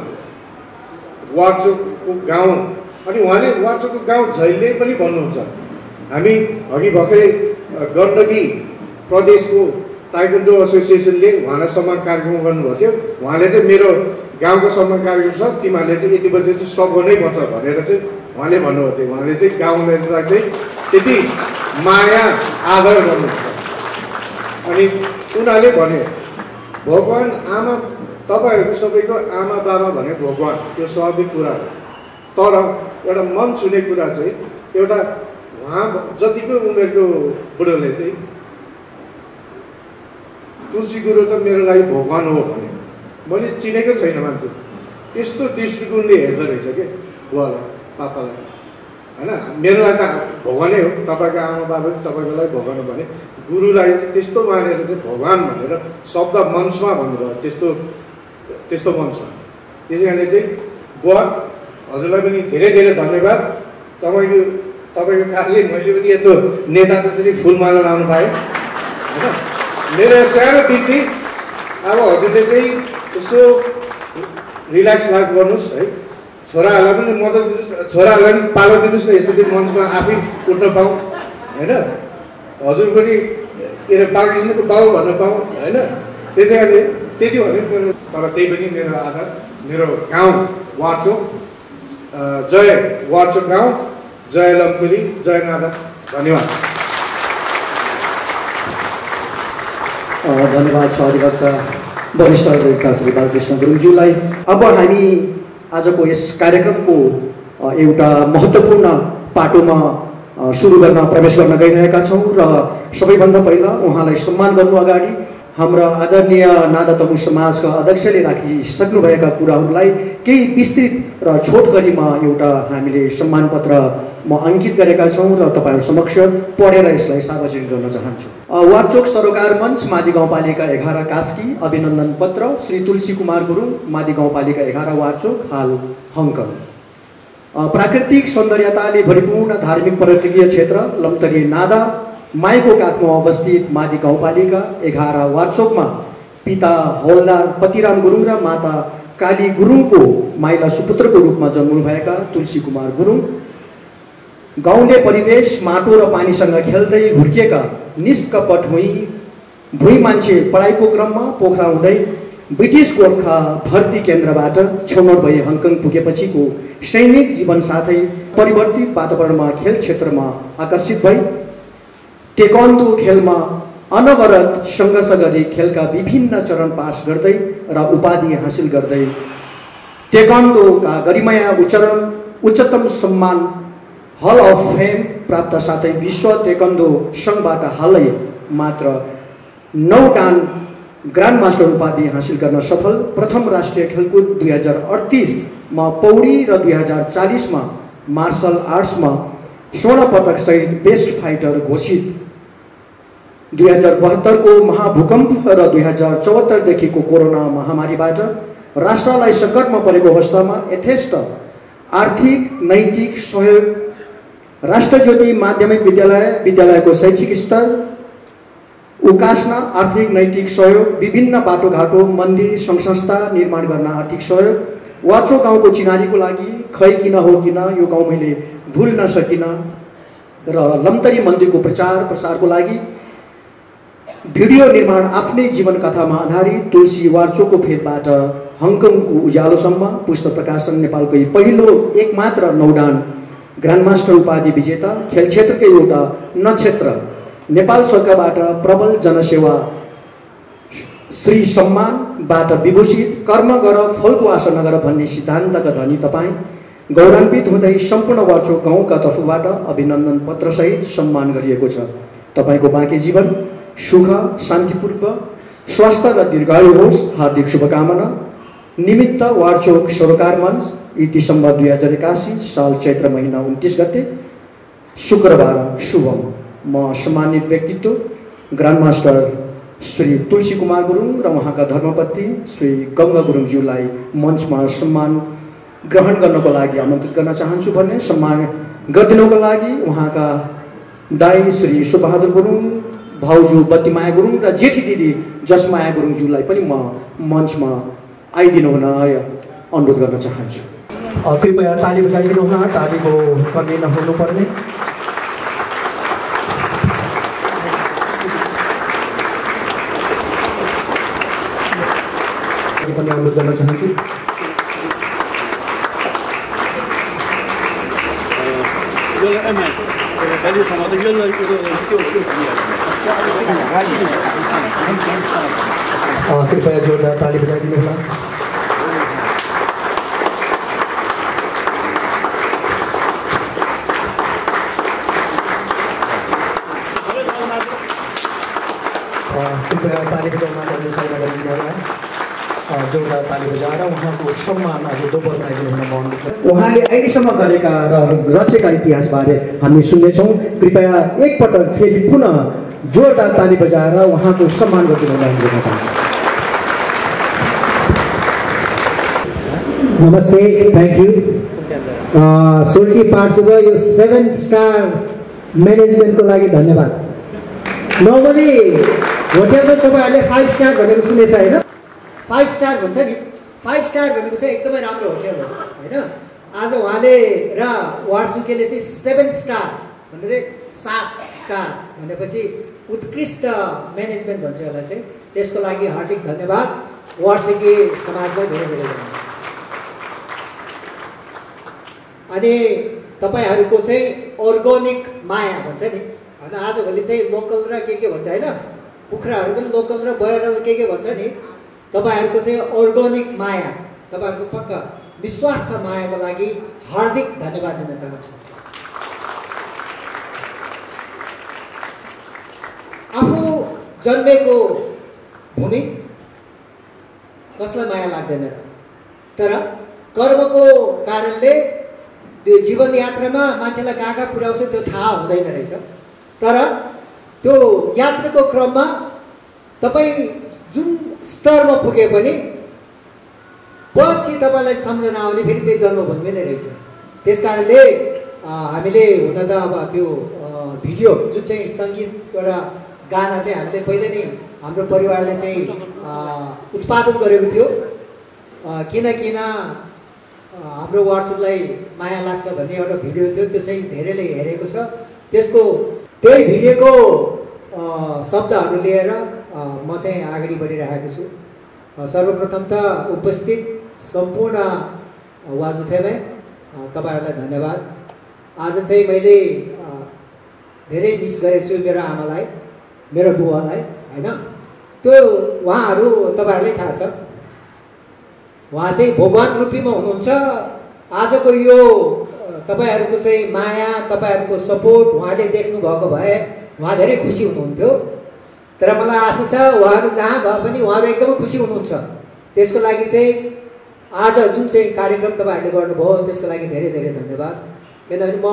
वार्चोकको गाउँ, अनि उहाँले वार्चोकको गाउँ जहिले पनि भन्नुहुन्छ। हामी अघि भर्खरै गण्डकी प्रदेशको ताइक्वान्डो एसोसिएसनले उहाँलाई सम्मान कार्यक्रम गर्नुभएको थियो। उहाँले चाहिँ मेरो गाउँको सम्मान कार्यक्रम छ, तिमीहरूले चाहिँ यति बजी चाहिँ स्टप गर्नैपर्छ भनेर चाहिँ उहाँले भन्नुभएको थियो। उहाँले चाहिँ गाउँलाई चाहिँ त्यति माया आदर गर्नुहुन्छ। अनि उनीहरूले भने भगवान् आमा तपाईँहरूको सबैको आमा बाबा भने भगवान्, त्यो स्वाभाविक कुरा हो। तर एउटा मन छुने कुरा चाहिँ एउटा उहाँ जतिको उमेरको बुढोले चाहिँ तुलसी गुरु त मेरो लागि भगवान् हो भने मैले चिनेको छैन मान्छे। त्यस्तो दृष्टिकोणले हेर्दो रहेछ के बुवालाई पापालाई होइन। मेरो लागि त भगवानै हो, तपाईँको आमा बाबा तपाईँको लागि भगवान् हो भने गुरुलाई चाहिँ त्यस्तो मानेर चाहिँ भगवान् भनेर शब्द मञ्चमा भन्नुभयो। त्यस्तो मञ्चमा त्यसै कारणले चाहिँ बुवा हजुरलाई पनि धेरै धेरै धन्यवाद। तपाईँको कारणले मैले पनि यत्रो नेता जसरी फुलमाला लाउनु पाएँ होइन। मेरो सानो बित्ती अब हजुरले चाहिँ यसो रिल्याक्स गर्नुहोस् है। छोराहरूलाई पनि मद्दत दिनुहोस्, छोराहरूलाई पनि पालो दिनुहोस् न, यसरी मञ्चमा आफै उठ्न पाऊँ होइन। हजुर पनि के अरे बालकृष्णको बाउ भन्न पाऊँ होइन। त्यसै कारणले त्यति भने मेरो, तर त्यही पनि मेरो आधार मेरो गाउँ वार्चोक, जय वार्चोक गाउँ, जय लम्तुली, जय नादा। धन्यवाद। धन्यवाद छ अधिवक्ता वरिष्ठ अधिवक्ता श्री बालकृष्ण गुरुङज्यूलाई। अब हामी आजको यस कार्यक्रमको एउटा महत्त्वपूर्ण पाटोमा सुरु गर्न प्रवेश गर्न गइरहेका छौँ र सबैभन्दा पहिला उहाँलाई सम्मान गर्नु अगाडि हाम्रा आदरणीय नादा तमु समाजका अध्यक्षले राखिसक्नुभएका कुराहरूलाई केही विस्तृत र छोटकरीमा एउटा हामीले सम्मान पत्र अङ्कित गरेका छौँ र तपाईँहरू समक्ष पढेर यसलाई सार्वजनिक गर्न चाहन्छु। वार्चोक सरोकार मञ्च मादी गाउँपालिका 11 कास्की अभिनन्दन पत्र श्री तुलसी कुमार गुरुङ मादी गाउँपालिका 11 वार्चोक हाल हङकङ। प्राकृतिक सौन्दर्यताले भरिपूर्ण धार्मिक पर्यटकीय क्षेत्र लम्तरी नादा माईको काखमा अवस्थित मादी गाउँपालिका 11 वार्चोकमा पिता हवलदार पतिराम गुरुङ र माता काली गुरुङको माइला सुपुत्रको रूपमा जन्मनुभएका तुलसी कुमार गुरुङ गाउँले परिवेश माटो र पानीसँग खेल्दै हुर्किएका निष्कपट भुइँ मान्छे पढाइको क्रममा पोखरा हुँदै ब्रिटिस गोर्खा भर्ती केन्द्रबाट छनौट भई हङकङ पुगेपछिको सैनिक जीवन साथै परिवर्तित वातावरणमा खेल क्षेत्रमा आकर्षित भई टेक्वान्डो खेलमा अनवरत सङ्घर्ष गरी खेलका विभिन्न चरण पास गर्दै र उपाधि हासिल गर्दै टेक्वान्डोका गरिमाया उच्चतम सम्मान हल अफ फेम प्राप्त साथै विश्व टेक्वान्डो सङ्घबाट हालै मात्र 9 डान ग्रान्ड मास्टर उपाधि हासिल गर्न सफल प्रथम राष्ट्रिय खेलकुद 2038मा पौडी र 2040मा मार्शल आर्ट्समा स्वर्ण पदक सहित बेस्ट फाइटर घोषित 2072को महाभूकम्प र 2074 देखिको कोरोना महामारीबाट राष्ट्रलाई सङ्कटमा परेको अवस्थामा यथेष्ट आर्थिक नैतिक सहयोग राष्ट्रज्योति माध्यमिक विद्यालयको शैक्षिक स्तर उकास्न आर्थिक नैतिक सहयोग विभिन्न बाटोघाटो मन्दिर सङ्घ संस्था निर्माण गर्न आर्थिक सहयोग वार्चोक गाउँको चिनारीको लागि खै किन हो किन यो गाउँ मैले भुल्न सकिन र लम्तरी मन्दिरको प्रचार प्रसारको लागि भिडियो निर्माण आफ्नै जीवन कथामा आधारित तुलसी वार्चोकको फेदबाट हङकङको उज्यालोसम्म पुस्तक प्रकाशन नेपालकै पहिलो एकमात्र 9 डान ग्रान्डमास्टर उपाधि विजेता खेल क्षेत्रकै एउटा नक्षत्र नेपाल सरकारबाट प्रबल जनसेवा श्री सम्मानबाट विभूषित कर्म गर फलको आशा नगर भन्ने सिद्धान्तका धनी तपाईँ गौरवान्वित हुँदै सम्पूर्ण वार्चोक गाउँका तर्फबाट अभिनन्दन पत्रसहित सम्मान गरिएको छ। तपाईँको बाँकी जीवन सुख शान्तिपूर्व स्वास्थ्य र दीर्घायु होस्। हार्दिक शुभकामना। निमित्त वार्चोक सरोकार मञ्च दिसम्बर 2081 साल चैत्र महिना 29 गते शुक्रबार शुभम म सम्मानित व्यक्तित्व ग्रान्डमास्टर श्री तुलसी कुमार गुरुङ र उहाँका धर्मपत्नी श्री गङ्गा गुरुङज्यूलाई मञ्चमा सम्मान ग्रहण गर्नको लागि आमन्त्रित गर्न चाहन्छु भने सम्मान गरिदिनको लागि उहाँका दाइ श्री सुबहादुर गुरुङ, भाउजू बत्तीमाया गुरुङ र जेठी दिदी जसमाया गुरुङज्यूलाई पनि म मञ्चमा आइदिनु हुन अनुरोध गर्न चाहन्छु। कृपया ताली बजाइदिनु हुन, तालीको कमी नहुनुपर्ने। पनि अनुरोध गर्न चाहन्छु। कृपया जोरदार ताली बजाइदिनु होला। कृपया ताली बजाउन गरिदिनु होला। जोरदार ताली बजाएर उहाँको सम्मान आज दोब्बर पाइदिनु हुन म अनुरोध गर्छु। उहाँले अहिलेसम्म गरेका र रचेका इतिहासबारे हामी सुन्नेछौँ। कृपया एकपटक फेरि पुनः जोरदार ताली बजाएर उहाँको सम्मान गरिदिनु हुन अनुरोध गर्छु। नमस्ते, थ्याङ्क यू। सोल्टी पार्सुको यो 7 स्टार म्यानेजमेन्टको लागि धन्यवाद। नर्मली होटेलमा तपाईँहरूले 5 स्टार भनेको सुनेछ होइन? 5 स्टार भन्छ नि, 5 स्टार भनेको चाहिँ एकदमै राम्रो होटेल हो होइन? आज उहाँले र वार्सुकेले चाहिँ 7 स्टार भनेर 7 स्टार भनेपछि उत्कृष्ट म्यानेजमेन्ट भन्छ यसलाई चाहिँ। त्यसको लागि हार्दिक धन्यवाद। वार्सुके समाजलाई धेरै धेरै धन्यवाद। अनि तपाईँहरूको चाहिँ अर्ग्यानिक माया भन्छ नि होइन? आजभोलि चाहिँ लोकल र के भन्छ होइन? कुखुराहरू पनि लोकल र बयरल के भन्छ नि? तपाईँहरूको चाहिँ अर्ग्यानिक माया, तपाईँहरूको पक्का निस्वार्थ मायाको लागि हार्दिक धन्यवाद दिन चाहन्छु। आफू जन्मेको भूमि कसलाई माया लाग्दैन, तर कर्मको कारणले त्यो जीवन यात्रामा मान्छेलाई कहाँ कहाँ पुर्याउँछ त्यो थाहा हुँदैन रहेछ। तर त्यो यात्राको क्रममा तपाईँ जुन स्तरमा पुगे पनि पछि तपाईँलाई सम्झना आउने फेरि त्यही जन्मभूमि नै रहेछ। त्यस कारणले हामीले हुन त अब त्यो भिडियो जुन चाहिँ सङ्गीत एउटा गाना चाहिँ हामीले पहिले नै हाम्रो परिवारले चाहिँ उत्पादन गरेको थियो। किन हाम्रो वार्सुकलाई माया लाग्छ भन्ने एउटा भिडियो थियो, त्यो चाहिँ धेरैले हेरेको छ। त्यसको त्यही भिडियोको शब्दहरू लिएर म चाहिँ अगाडि बढिरहेको छु। सर्वप्रथम त उपस्थित सम्पूर्ण वाजुथेमै तपाईँहरूलाई धन्यवाद। आज चाहिँ मैले धेरै मिस गरेछु मेरो आमालाई, मेरो बुवालाई होइन? त्यो उहाँहरू तपाईँहरूलाई थाहा छ, उहाँ चाहिँ भगवान रूपीमा हुनुहुन्छ। आजको यो तपाईँहरूको चाहिँ माया, तपाईँहरूको सपोर्ट उहाँले देख्नुभएको भए उहाँ धेरै खुसी हुनुहुन्थ्यो। तर मलाई आशा छ उहाँहरू जहाँ भए पनि उहाँहरू एकदमै खुसी हुनुहुन्छ। त्यसको लागि चाहिँ आज जुन चाहिँ कार्यक्रम तपाईँहरूले गर्नुभयो त्यसको लागि धेरै धेरै धन्यवाद। किनभने म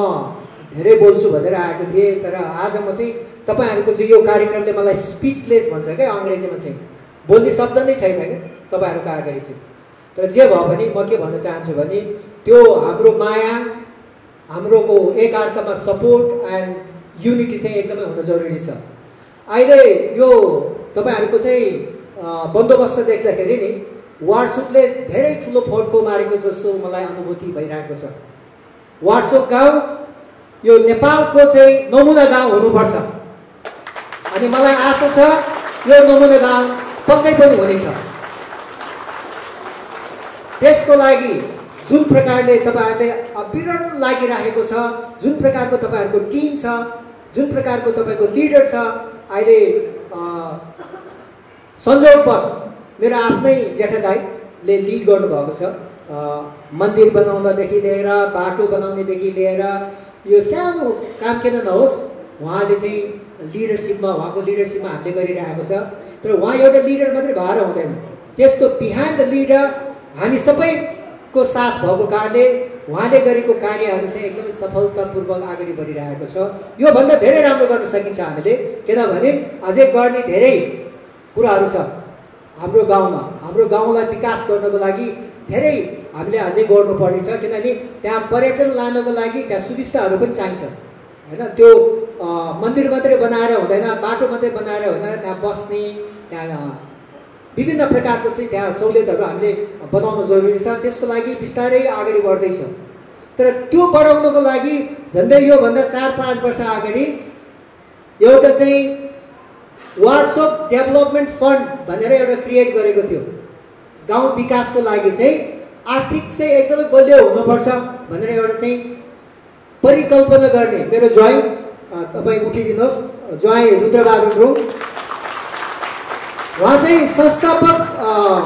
धेरै बोल्छु भनेर आएको थिएँ, तर आज म चाहिँ तपाईँहरूको चाहिँ यो कार्यक्रमले मलाई स्पिचलेस भन्छ क्या अङ्ग्रेजीमा चाहिँ, बोल्ने शब्द नै छैन क्या तपाईँहरूको अगाडि चाहिँ। तर जे भयो भने म के भन्न चाहन्छु भने त्यो हाम्रो माया, हाम्रोको एकअर्कामा सपोर्ट एन्ड युनिटी चाहिँ एकदमै हुन जरुरी छ। अहिले यो तपाईँहरूको चाहिँ बन्दोबस्त देख्दाखेरि नि वार्सुकले धेरै ठुलो फड्को मारेको जस्तो मलाई अनुभूति भइरहेको छ। वार्सुक गाउँ यो नेपालको चाहिँ नमुना गाउँ हुनुपर्छ। अनि मलाई आशा छ यो नमुना गाउँ पक्कै पनि हुनेछ। त्यसको लागि जुन प्रकारले तपाईँहरूले अविरल लागिरहेको छ, जुन प्रकारको तपाईँहरूको टिम छ, जुन प्रकारको तपाईँको लिडर छ, अहिले संयोगवश मेरो आफ्नै जेठा दाइले लिड गर्नुभएको छ। मन्दिर बनाउनदेखि लिएर बाटो बनाउनेदेखि लिएर यो सानो काम किन नहोस् उहाँले चाहिँ लिडरसिपमा, उहाँको लिडरसिपमा हामीले गरिरहेको छ। तर उहाँ एउटा लिडर मात्रै भएर हुँदैन, त्यसको बिहाइन्ड द लिडर हामी सबै को साथ भएको कारणले उहाँले गरेको कार्यहरू चाहिँ एकदमै सफलतापूर्वक अगाडि बढिरहेको छ। योभन्दा धेरै राम्रो गर्न सकिन्छ हामीले, किनभने अझै गर्ने धेरै कुराहरू छ हाम्रो गाउँमा। हाम्रो गाउँलाई विकास गर्नको लागि धेरै हामीले अझै गर्नुपर्ने छ, किनभने त्यहाँ पर्यटन लानको लागि त्यहाँ सुविस्ताहरू पनि चाहिन्छ होइन। त्यो मन्दिर मात्रै बनाएर हुँदैन, बाटो मात्रै बनाएर हुँदैन, त्यहाँ बस्ने, त्यहाँ विभिन्न प्रकारको चाहिँ त्यहाँ सहुलियतहरू हामीले बनाउन जरुरी छ। त्यसको लागि बिस्तारै अगाडि बढ्दैछ। तर त्यो बढाउनको लागि झन्डै योभन्दा 4-5 वर्ष अगाडि एउटा चाहिँ वर्कसप डेभलपमेन्ट फन्ड भनेर एउटा क्रिएट गरेको थियो। गाउँ विकासको लागि चाहिँ आर्थिक चाहिँ एकदमै बलियो हुनुपर्छ भनेर एउटा चाहिँ परिकल्पना गर्ने मेरो ज्वाइँ, तपाईँ उठिदिनुहोस्, ज्वाइँ रुद्रबहादुर गुरुङ, उहाँ चाहिँ संस्थापक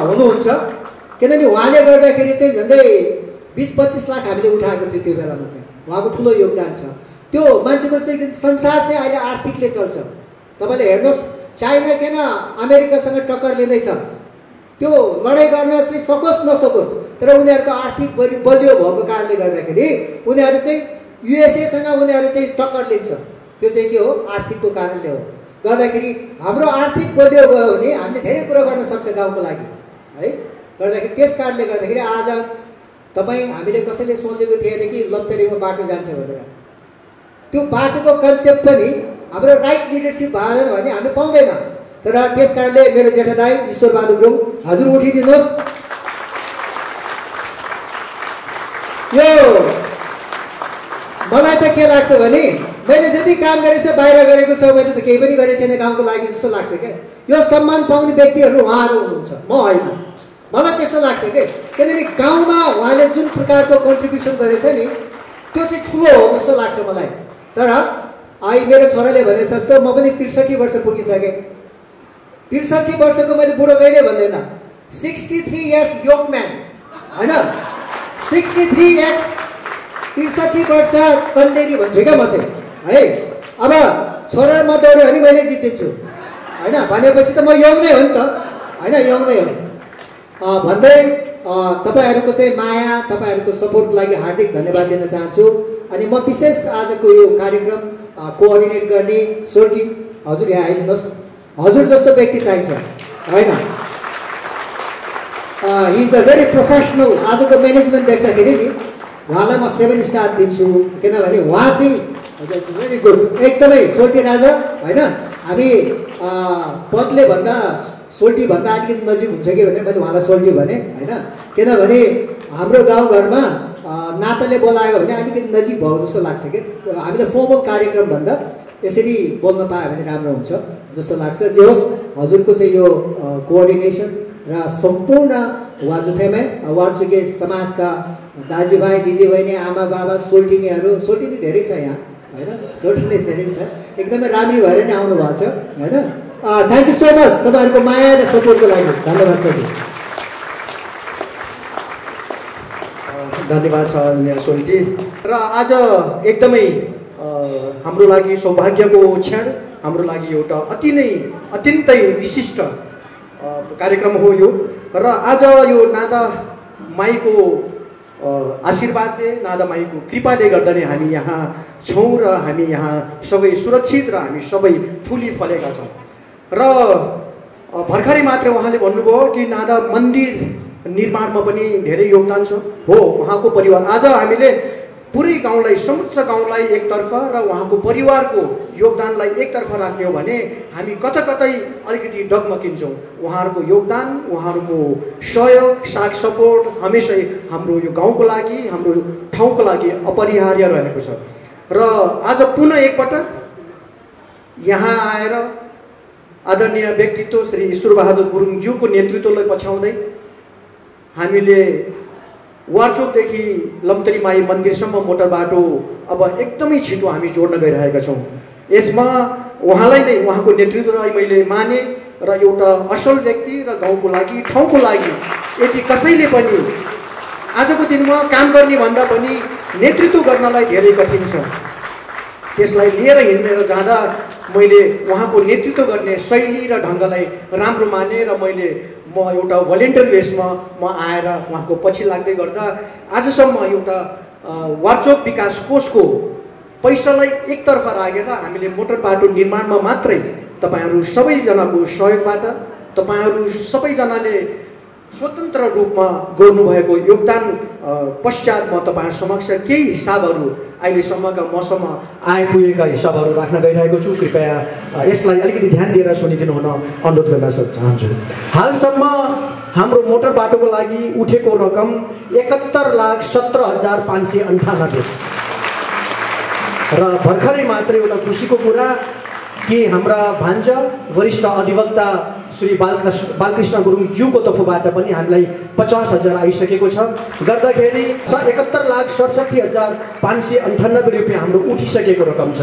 हुनुहुन्छ। किनभने उहाँले गर्दाखेरि चाहिँ झन्डै 20-25 लाख हामीले उठाएको थियो त्यो बेलामा चाहिँ। उहाँको ठुलो योगदान छ। त्यो मान्छेको चाहिँ संसार चाहिँ अहिले आर्थिकले चल्छ। तपाईँले हेर्नुहोस्, चाइना किन अमेरिकासँग टक्कर लिँदैछ, त्यो लडाइँ गर्न चाहिँ सकोस् नसकोस्, तर उनीहरूको आर्थिक बलियो भएको कारणले गर्दाखेरि उनीहरू चाहिँ युएसएसँग उनीहरू चाहिँ टक्कर लिन्छ। त्यो चाहिँ के हो? आर्थिकको कारणले हो। गर्दाखेरि हाम्रो आर्थिक बलियो गयो भने हामीले धेरै कुरा गर्न सक्छ गाउँको लागि है। गर्दाखेरि त्यस कारणले गर्दाखेरि आज तपाईँ हामीले कसैले सोचेको थिएन कि लम्तरीमा बाटो जान्छ भनेर। त्यो बाटोको कन्सेप्ट पनि हाम्रो राइट लिडरसिप भएन भने हामीले पाउँदैन। तर त्यस कारणले मेरो जेठा दाइ ईश्वरबहादुर गुरुङ, हजुर उठिदिनुहोस्। यो मलाई त के लाग्छ भने मैले जति काम गरेको छ बाहिर गरेको छ, मैले त केही पनि गरेको छैन गाउँको लागि जस्तो लाग्छ क्या। यो सम्मान पाउने व्यक्तिहरू उहाँहरू हुनुहुन्छ, म होइन। मलाई त्यस्तो लाग्छ क्या, किनभने गाउँमा उहाँले जुन प्रकारको कन्ट्रिब्युसन गरेछ नि त्यो चाहिँ ठुलो हो जस्तो लाग्छ मलाई। तर अहिले मेरो छोराले भने जस्तो म पनि 63 वर्ष पुगिसकेँ। 63 वर्षको मैले बुढो कहिले भन्दैन, 63 इयर्स यङ म्यान होइन, 63 इयर्स 63 वर्ष कन्देरी भन्छु क्या म चाहिँ है। अब छोरामा दौड्यो भने मैले जित्दिन्छु होइन, भनेपछि त म यङ नै हो नि त होइन, यङ नै हो भन्दै तपाईँहरूको चाहिँ माया, तपाईँहरूको सपोर्टको लागि हार्दिक धन्यवाद दिन चाहन्छु। अनि म विशेष आजको यो कार्यक्रम कोअर्डिनेट गर्ने सोल्टी हजुर यहाँ आइदिनुहोस्। हजुर जस्तो व्यक्ति चाहिन्छ होइन, he is a very professional. आजको म्यानेजमेन्ट देख्दाखेरि नि उहाँलाई म 7 स्टार दिन्छु, किनभने उहाँ चाहिँ भेरी गुड, एकदमै सोल्टी राजा होइन। हामी पदले भन्दा सोल्टी भन्दा अलिकति नजिक हुन्छ कि भनेर मैले उहाँलाई सोल्टी भने होइन, किनभने हाम्रो गाउँघरमा नाताले बोलायो भने अलिकति नजिक भयो जस्तो लाग्छ कि। हामीले फर्मल कार्यक्रम भन्दा यसरी बोल्न पायो भने राम्रो हुन्छ जस्तो लाग्छ। जे होस्, हजुरको चाहिँ यो कोअर्डिनेसन र सम्पूर्ण वाजुथेमै वार्चुके समाजका दाजुभाइ दिदीबहिनी आमा बाबा सोल्टिनीहरू, सोल्टिनी धेरै छ यहाँ होइन, सोल्टिनी धेरै छ, एकदमै राम्री भएर नै आउनु भएको छ होइन। थ्याङ्क यू सो मच तपाईँहरूको माया र सपोर्टको लागि, धन्यवाद सर। धन्यवाद छ सोल्टी। र आज एकदमै हाम्रो लागि सौभाग्यको क्षण, हाम्रो लागि एउटा अत्यन्तै विशिष्ट कार्यक्रम हो यो। र आज यो नादा माईको आशीर्वादले, नादा माईको कृपाले गर्दा नै हामी यहाँ छौँ र हामी यहाँ सबै सुरक्षित र हामी सबै फुली फलेका छौँ। र भर्खरै मात्र उहाँले भन्नुभयो कि नादा मन्दिर निर्माणमा पनि धेरै योगदान छ। हो, उहाँको परिवार, आज हामीले पुरै गाउँलाई, समुच्च गाउँलाई एकतर्फ र उहाँको परिवारको योगदानलाई एकतर्फ राख्ने हो भने हामी कता कतै अलिकति डगमगिन्छौँ। उहाँहरूको योगदान, उहाँहरूको सहयोग, साथ सपोर्ट हमेसै हाम्रो यो गाउँको लागि, हाम्रो ठाउँको लागि अपरिहार्य रहेको छ। र आज पुनः एकपटक यहाँ आएर आदरणीय व्यक्तित्व श्री ईश्वरबहादुर गुरुङज्यूको नेतृत्वलाई पछ्याउँदै हामीले वार्चोकदेखि लम्तरी माई मन्दिरसम्म मोटर बाटो अब एकदमै छिटो हामी जोड्न गइरहेका छौँ। यसमा उहाँलाई नै, उहाँको नेतृत्वलाई मैले माने र एउटा असल व्यक्ति र गाउँको लागि, ठाउँको लागि यदि कसैले पनि आजको दिनमा काम गर्ने भन्दा पनि नेतृत्व गर्नलाई धेरै कठिन छ। त्यसलाई लिएर हिँडेर जाँदा मैले उहाँको नेतृत्व गर्ने शैली र ढङ्गलाई राम्रो माने र मैले म एउटा भलिन्टियर बेसमा म आएर उहाँको पछि लाग्दै गर्दा आजसम्म एउटा वार्चोक विकास कोषको पैसालाई एकतर्फ राखेर हामीले मोटर बाटो निर्माणमा मात्रै तपाईहरू सबैजनाको सहयोगबाट तपाईहरू सबैजनाले स्वतन्त्र रूपमा गर्नुभएको योगदान पश्चात म तपाईहरु समक्ष केही हिसाबहरू अहिलेसम्मका मसम्म आइपुगेका हिसाबहरू राख्न गइरहेको छु। कृपया यसलाई अलिकति ध्यान दिएर सुनिदिनु हुन अनुरोध गर्न चाहन्छु। हालसम्म हाम्रो मोटर बाटोको लागि उठेको रकम 71,17,598 र भर्खरै मात्रै एउटा खुसीको कुरा कि हाम्रा भान्जा वरिष्ठ अधिवक्ता श्री बालकृष्ण गुरुङज्यूको तर्फबाट पनि हामीलाई 50,000 आइसकेको छ। गर्दाखेरि 71,67,598 रुपियाँ हाम्रो उठिसकेको रकम छ।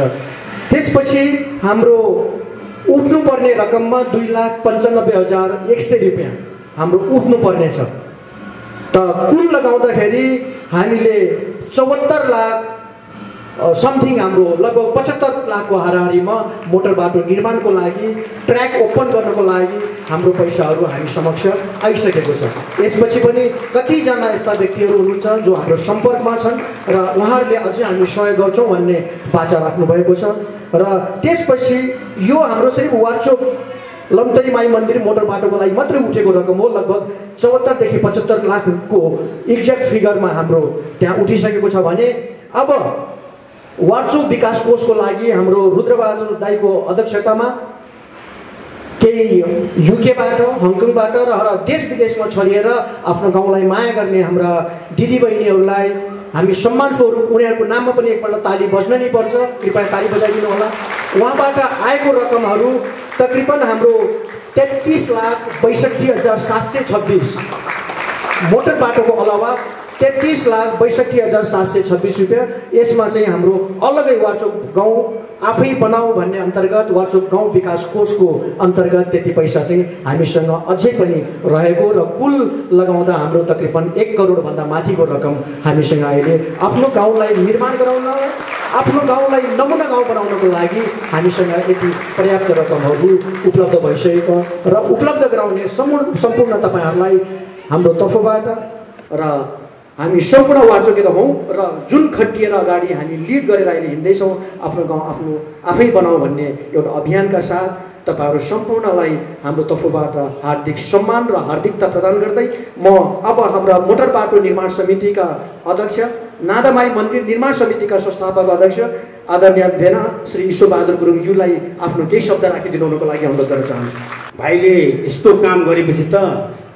त्यसपछि हाम्रो उठ्नुपर्ने रकममा 2,95,100 रुपियाँ हाम्रो उठ्नुपर्ने छ। त कुल लगाउँदाखेरि हामीले 74 लाख समथिङ हाम्रो लगभग 75 लाखको हाराहारीमा मोटर बाटो निर्माणको लागि ट्र्याक ओपन गर्नको लागि हाम्रो पैसाहरू हामी समक्ष आइसकेको छ। यसपछि पनि कतिजना यस्ता व्यक्तिहरू हुनुहुन्छ जो हाम्रो सम्पर्कमा छन् र उहाँहरूले अझै हामी सहयोग गर्छौँ भन्ने बाचा राख्नुभएको छ। र त्यसपछि यो हाम्रो सिर्फ वार्चोक लमतरी माई मन्दिर मोटर बाटोको लागि मात्रै उठेको रकम हो। लगभग 74 देखि 75 लाखको एक्ज्याक्ट फिगरमा हाम्रो त्यहाँ उठिसकेको छ भने अब वार्चोक विकास कोषको लागि हाम्रो रुद्रबहादुर दाईको अध्यक्षतामा केही युकेबाट हङकङबाट र देश विदेशमा छरिएर आफ्नो गाउँलाई माया गर्ने हाम्रा दिदीबहिनीहरूलाई हामी सम्मान स्वरूप उनीहरूको नाममा पनि एकपल्ट ताली बज्न नै पर्छ, कृपया ताली बजाइदिनु होला। उहाँबाट आएको रकमहरू तकरिबन हाम्रो 33,62,726 मोटर बाटोको अलावा 33,62,726 रुपियाँ। यसमा चाहिँ हाम्रो अलगै वार्चोक गाउँ आफै बनाऊ भन्ने अन्तर्गत वार्चोक गाउँ विकास कोषको अन्तर्गत त्यति पैसा चाहिँ हामीसँग अझै पनि रहेको र कुल लगाउँदा हाम्रो तकरिबन 1 करोडभन्दा माथिको रकम हामीसँग अहिले आफ्नो गाउँलाई निर्माण गराउन, आफ्नो गाउँलाई नमुना गाउँ बनाउनको लागि हामीसँग यति पर्याप्त रकमहरू उपलब्ध भइसकेको र उपलब्ध गराउने सम्पूर्ण तपाईँहरूलाई हाम्रो तर्फबाट र हामी सम्पूर्ण वार्चोकेत हौँ र जुन खटिएर अगाडि हामी लिड गरेर अहिले हिँड्दैछौँ आफ्नो गाउँ आफ्नो आफै बनाऊ भन्ने एउटा अभियानका साथ तपाईँहरू सम्पूर्णलाई हाम्रो तर्फबाट हार्दिक सम्मान र हार्दिकता प्रदान गर्दै म अब हाम्रा मोटर बाटो निर्माण समितिका अध्यक्ष नादामाई मन्दिर निर्माण समितिका संस्थापक अध्यक्ष आदरणीय भेना श्री ईश्वरबहादुर गुरुङज्यूलाई आफ्नो केही शब्द राखिदिनु हुनुको लागि अनुरोध गर्न चाहन्छु। भाइले यस्तो काम गरेपछि त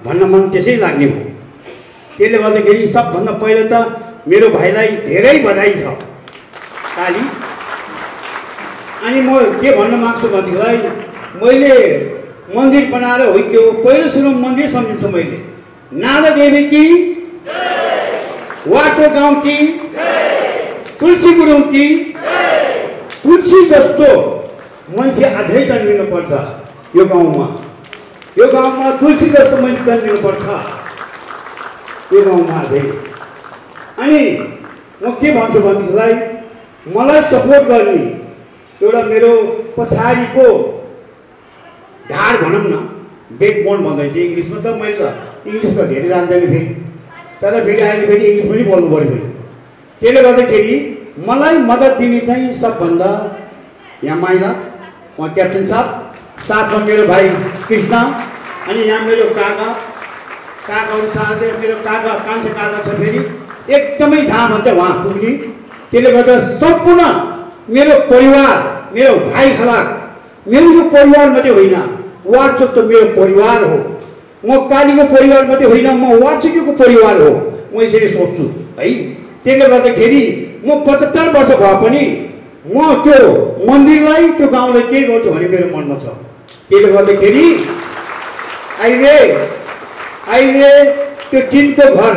भन्न मन त्यसै लाग्ने हो। त्यसले गर्दाखेरि सबभन्दा पहिलो त मेरो भाइलाई धेरै बधाई छ, ताली। अनि म के भन्न माग्छु भनेदेखिलाई मैले मन्दिर बनाएर हुर्क्यो, पहिलो सुरु मन्दिर सम्झिन्छु मैले। नादा देवी कि वाटो गाउँ कि तुलसी गुरुङ कि तुलसी जस्तो मान्छे अझै जन्मिनुपर्छ यो गाउँमा। यो गाउँमा तुलसी जस्तो मान्छे जन्मिनुपर्छ यो गाउँमा अझै। अनि म के भन्छु भनेदेखिलाई मलाई सपोर्ट गर्ने एउटा मेरो पछाडिको ढाड भनौँ न, ब्याकबोन भन्दैछ इङ्ग्लिसमा। त मैले त इङ्ग्लिस त धेरै जान्दैन फेरि, तर फेरि अहिले फेरि इङ्ग्लिस पनि बोल्नु पऱ्यो फेरि। त्यसले गर्दाखेरि मलाई मद्दत दिने चाहिँ सबभन्दा यहाँ माइला उहाँ क्याप्टन साहब, साथमा मेरो भाइ कृष्ण, अनि यहाँ मेरो काकाहरू साथै मेरो काका कान्छे काका छ फेरि एकदमै जहाँ भन्छ उहाँ पुग्ने। त्यसले गर्दा सम्पूर्ण मेरो परिवार, मेरो भाइ खलाक, मेरो यो परिवार मात्रै होइन, वार्चोक त मेरो परिवार हो। म कालीको परिवार मात्रै होइन, म वार्चोकीको परिवार हो, म यसरी सोच्छु है। त्यसले गर्दाखेरि म 75 वर्ष भए पनि म त्यो मन्दिरलाई त्यो गाउँलाई के गर्छु भन्ने मेरो मनमा छ। त्यसले गर्दाखेरि अहिले त्यो टिनको घर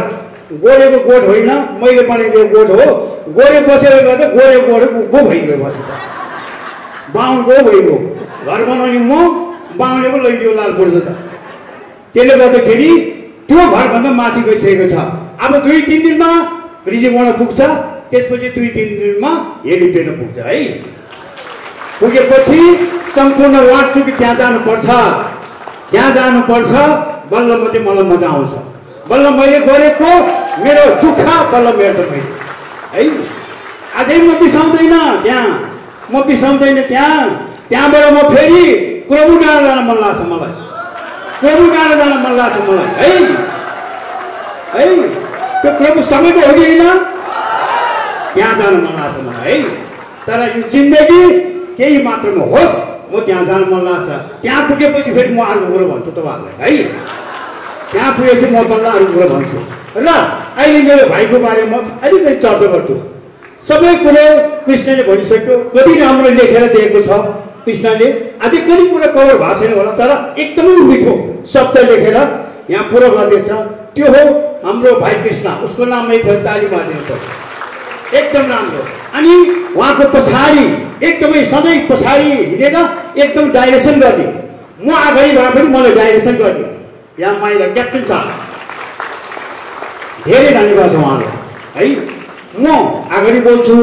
गोरेको गोठ होइन, मैले बनाइदिएको गोठ हो। गोरे बसेर गर्दा गोरेको गोठ गो भइगयो, बसेर बाहुन गो भइगयो। घर बनाउने म, बाहुनले पो लैदियो लालपुर त। त्यसले गर्दाखेरि त्यो घरभन्दा माथि गइसकेको छ। अब 2-3 दिनमा रिजिङ पुग्छ, त्यसपछि 2-3 दिनमा हेलिप्याड पुग्छ है। पुगेपछि सम्पूर्ण वार्डको त्यहाँ जानुपर्छ, बल्ल मात्रै मलाई मजा आउँछ। बल्ल मैले गरेको मेरो दुःख बल्ल मेरो मैले है। अझै म बिसाउँदैन त्यहाँ, म बिसाउँदैन त्यहाँबाट म फेरि प्रभु डाँडा जान मन लाग्छ मलाई, प्रभु डाँडा जान मन लाग्छ मलाई है। त्यो प्रभु सँगैको हो कि होइन, त्यहाँ जान मन लाग्छ मलाई है। तर यो जिन्दगी केही मात्रामा होस्, म त्यहाँ जान मन लाग्छ। त्यहाँ पुगेपछि फेरि म अर्को कुरो भन्छु तपाईँहरूलाई है। त्यहाँ पुगेपछि म बल्ल अर्को कुरो भन्छु। र अहिले मेरो भाइको बारेमा अलिकति चर्चा गर्छु। सबै कुरो कृष्णले भनिसक्यो, कति राम्रो लेखेर दिएको छ कृष्णले। अझै कति कुरा कभर भएको छैन होला, तर एकदमै मिठो शब्द लेखेर यहाँ पुरो गर्दैछ। त्यो हो हाम्रो भाइ कृष्ण, उसको नाममै फेरि ताली मारिदिनु पर्छ, एकदम राम्रो। अनि उहाँको पछाडि एकदमै सधैँ पछाडि हिँडेर एकदम डाइरेक्सन गर्ने, म अगाडि भए पनि मलाई डाइरेक्सन गर्ने यहाँ माइला क्याप्टेन छ, धेरै धन्यवाद छ उहाँलाई है। म अगाडि बोल्छु,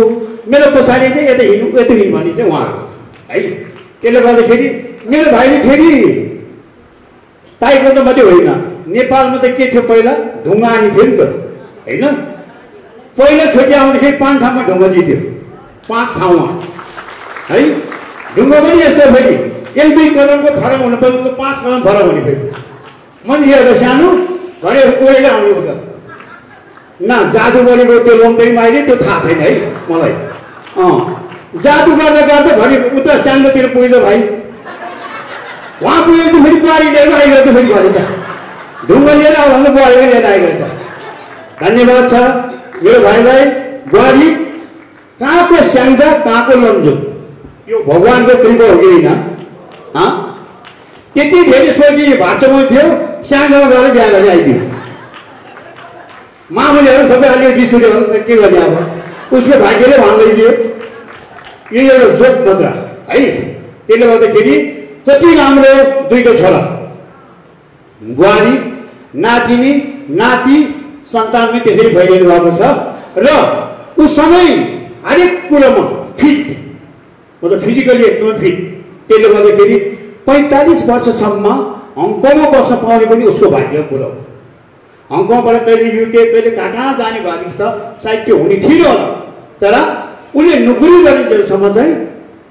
मेरो पछाडि चाहिँ यता हिँड्नु यता हिँड्नु भन्ने चाहिँ उहाँको है। त्यसले गर्दाखेरि मेरो भाइले फेरि ताइक्वान्डो मात्रै होइन, नेपालमा त के थियो पहिला ढुङ्गा हानी थियो नि त होइन। पहिला छोटी आउँदाखेरि 5 ठाउँमा ढुङ्गा जित्यो, 5 ठाउँमा है। ढुङ्गा पनि यस्तो फेरि 1-2 कदमको फरक हुनुपर्ने त 5 कदम फरक हुने फेरि। मान्छेहरू सानो घरे ओढेर आउने हो त न, जादु गरेको त्यो लोमतरीमा अहिले त्यो थाहा छैन है मलाई। जादु गर्दा गर्दा घरि उता सानोतिर पुग्छ भाइ, उहाँ पुगेको फेरि बारी लिएर आइगयो फेरि घरि त ढुङ्गा लिएर आऊ भन्दा बुहारीको लिएर आइगयो। धन्यवाद छ मेरो भाइलाई। बुहारी कहाँको स्याङ्जा कहाँको लम्जु, यो भगवान्को कृपा हो कि होइन? त्यति धेरै सोचिने भाटोमा थियो, स्याङ्जामा गएर बिहा गरेर आइदियो। मामुलीहरू सबै अलि रिस उठ्यो भने के गर्ने अब, उसको भाग्यले भन्दैदियो। यो एउटा जोक मात्र है। त्यसले गर्दाखेरि कति राम्रो 2टा छोरा, बुहारी नातिनी नाति सन्तानमै त्यसरी भइरहनु भएको छ। र ऊ सबै हरेक कुरोमा फिट, मतलब फिजिकली एकदमै फिट। त्यसले गर्दाखेरि 45 वर्षसम्म हङकङमा बस्न पाउने पनि उसको भाग्यको कुरो हो। हङकङबाट कहिले युके कहिले कहाँ जाने भएको त सायद त्यो हुने थियो होला, तर उसले नोकरी गर्ने जेलसम्म चाहिँ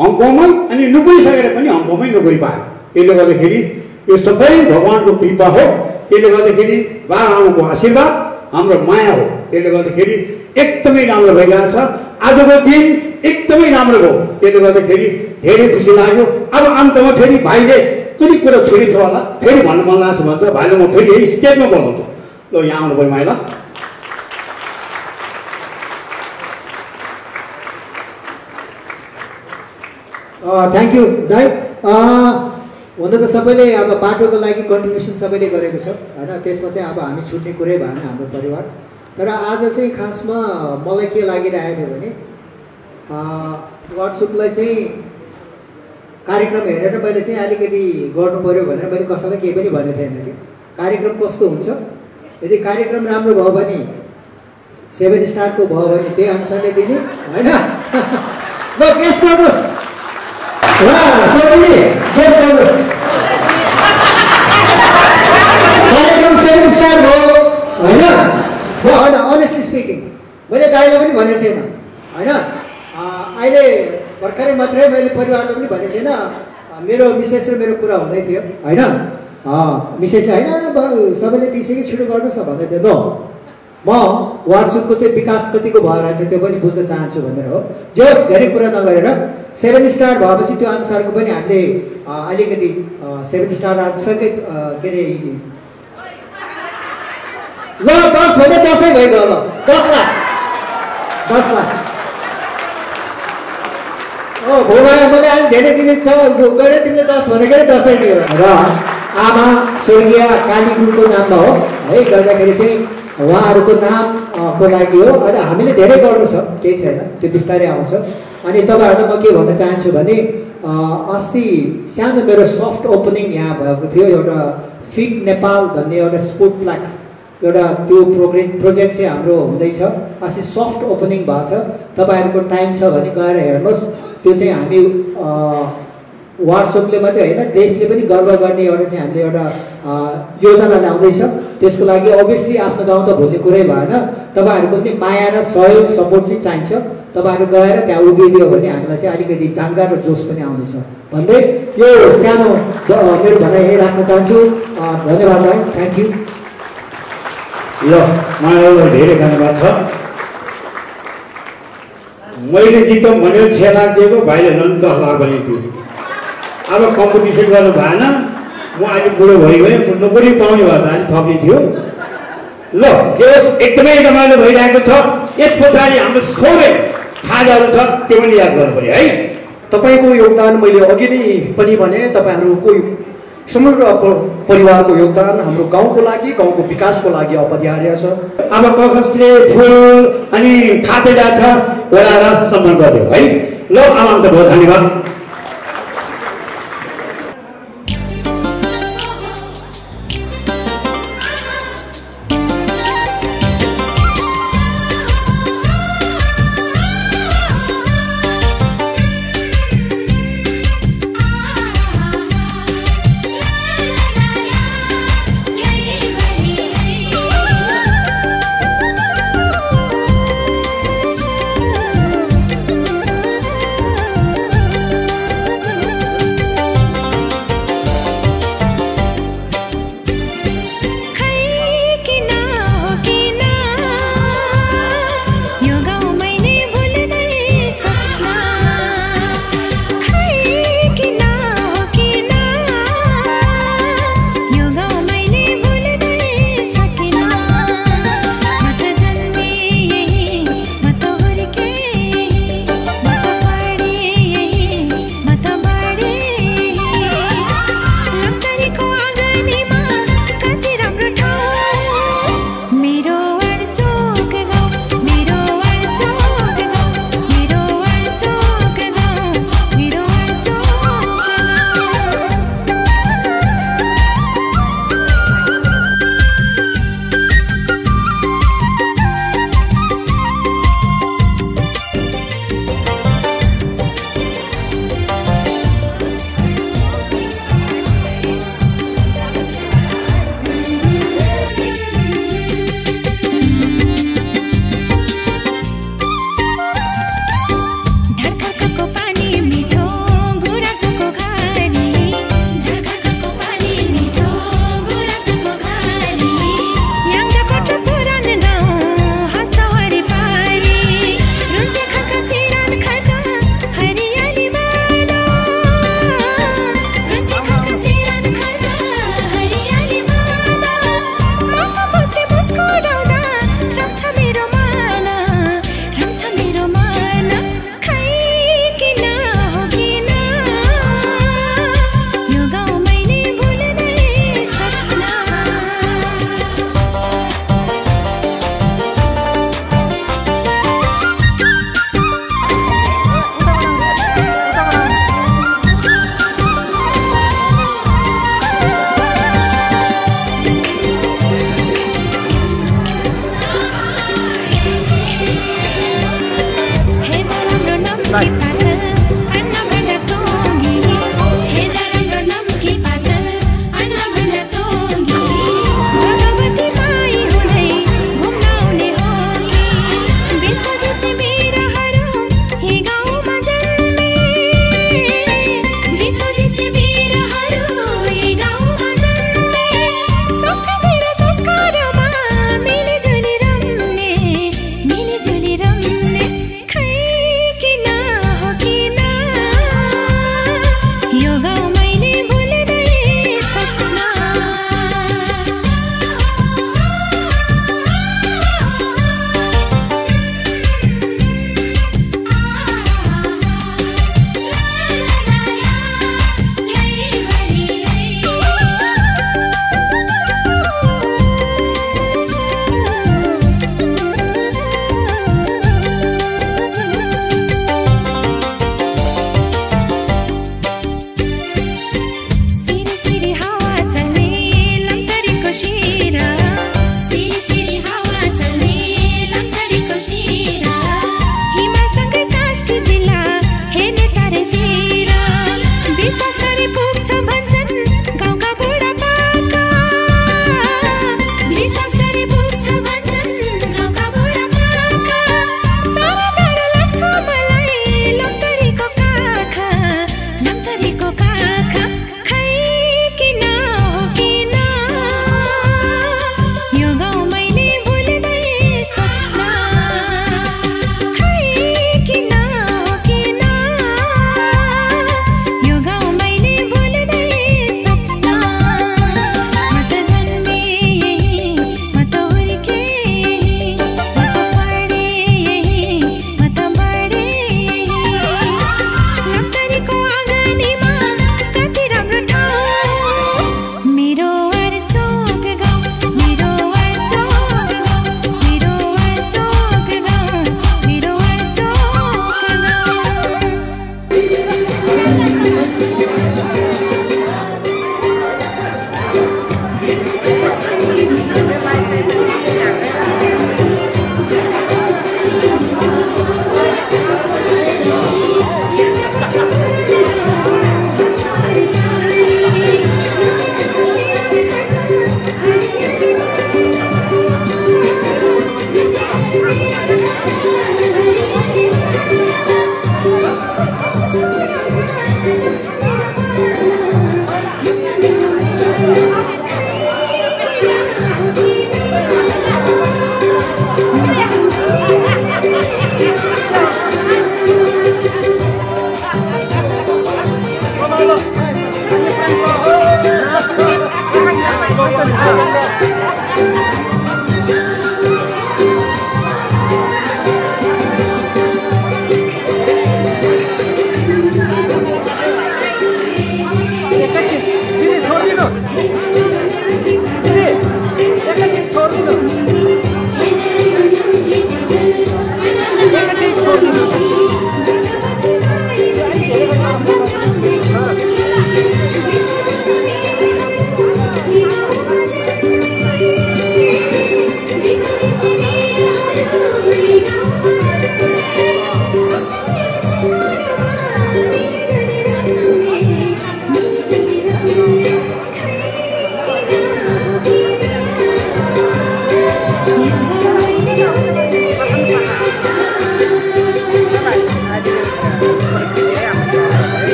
हङकङमै, अनि नोकरी सकेर पनि हङकङमै नोकरी पायो। त्यसले गर्दाखेरि यो सबै भगवान्को कृपा हो। त्यसले गर्दाखेरि बाबाआमाको आशीर्वाद हाम्रो माया हो। त्यसले गर्दाखेरि एकदमै राम्रो भइरहेको छ। आजको दिन एकदमै राम्रो भयो। त्यसले गर्दाखेरि धेरै खुसी लाग्यो। अब अन्तमा फेरि भाइले कति कुरा छोडी छ होला, फेरि भन्नु मन लाग्छ भन्छ भाइले, म फेरि यही स्टेजमा बोलाउँछु। ल यहाँ आउनु पऱ्यो माइला। थ्याङ्क यू दाइ। हुन त सबैले अब बाटोको लागि कन्ट्रिब्युसन सबैले गरेको छ होइन, त्यसमा चाहिँ अब हामी छुट्ने कुरै भएन हाम्रो परिवार। तर आज चाहिँ खासमा मलाई के लागिरहेको थियो भने वाट्सएपलाई चाहिँ कार्यक्रम हेरेर मैले चाहिँ अलिकति गर्नु पऱ्यो भनेर मैले कसैलाई केही पनि भनेको थिएन कि कार्यक्रम कस्तो हुन्छ, यदि कार्यक्रम राम्रो भयो भने 7 स्टारको भयो भने त्यही अनुसारले दिने होइन। ल गेस गर्नुहोस्, कार्यक्रम 7 स्टार भयो होइन। म होइन, अनेस्टली स्पिकिङ मैले दाइलाई पनि भनेको छैन होइन। अहिले भर्खरै मात्रै मैले परिवारलाई पनि भनेको छैन। मेरो मिसेस र मेरो कुरा हुँदै थियो होइन। मिसेसले होइन सबैले दिइसक्यो छिटो गर्नुहोस् न भन्दै थियो। म वाट्सएपको चाहिँ विकास कतिको भएर रहेछ त्यो पनि बुझ्न चाहन्छु भनेर हो। जे होस् धेरै कुरा नगरेर 7 स्टार भएपछि त्यो अनुसारको पनि हामीले अलिकति 7 स्टार अनुसारकै के अरे ल 10 भने 10 भइगयो। ल 10 लाख 10 लाख भोगायो मैले अहिले धेरै दिने छ गरे तिमीले 10 भनेको 10 दियो। र आमा स्वर्गीय काली गुरुको नाममा हो है, गर्दाखेरि चाहिँ उहाँहरूको नामको लागि हो। अनि हामीले धेरै गर्नु छ, केही छैन, त्यो बिस्तारै आउँछ। अनि तपाईँहरूलाई म के भन्न चाहन्छु भने अस्ति सानो मेरो सफ्ट ओपनिङ यहाँ भएको थियो। एउटा फिट नेपाल भन्ने एउटा स्पोर्ट फ्ल्याक्स एउटा त्यो प्रोजेक्ट चाहिँ हाम्रो हुँदैछ। अस्ति सफ्ट ओपनिङ भएको छ। तपाईँहरूको टाइम छ भने गएर हेर्नुहोस्। त्यो चाहिँ हामी वार्डसोपले मात्रै होइन देशले पनि गर्व गर्ने एउटा चाहिँ हामीले एउटा योजना ल्याउँदैछ। त्यसको लागि अभियसली आफ्नो गाउँ त भुल्ने कुरै भएन। तपाईँहरूको पनि माया र सहयोग सपोर्ट चाहिँ चाहिन्छ। तपाईँहरू गएर त्यहाँ उभिदियो भने हामीलाई चाहिँ अलिकति जानकार र जोस पनि आउँदैछ भन्दै यो सानो मेरो भनाइ यही राख्न चाहन्छु। धन्यवाद भाइ, थ्याङ्क यू। ल मलाई धेरै धन्यवाद छ। मैले जितौँ भनेर 6 लाख दिएको भाइले झन् 10 लाख भने दियो। अब कम्पिटिसन गर्नु भएन। म अहिले बुढो भइगएँ, म नोकरी पाउने भए त अलिक थप्ने थियो। ल जे होस् एकदमै रमाइलो भइरहेको छ। यस पछाडि हाम्रो थोरै खाजाहरू छ, त्यो पनि याद गर्नु पऱ्यो है। तपाईँको योगदान मैले अघि नै पनि भने, तपाईँहरूको समग्र परिवारको योगदान हाम्रो गाउँको लागि, गाउँको विकासको लागि अपरिहार्य छ। अब कखसले फुल अनि खाते जान्छ ओडाएर सम्मान गरिदियो है। ल आमाम त बहुत धन्यवाद।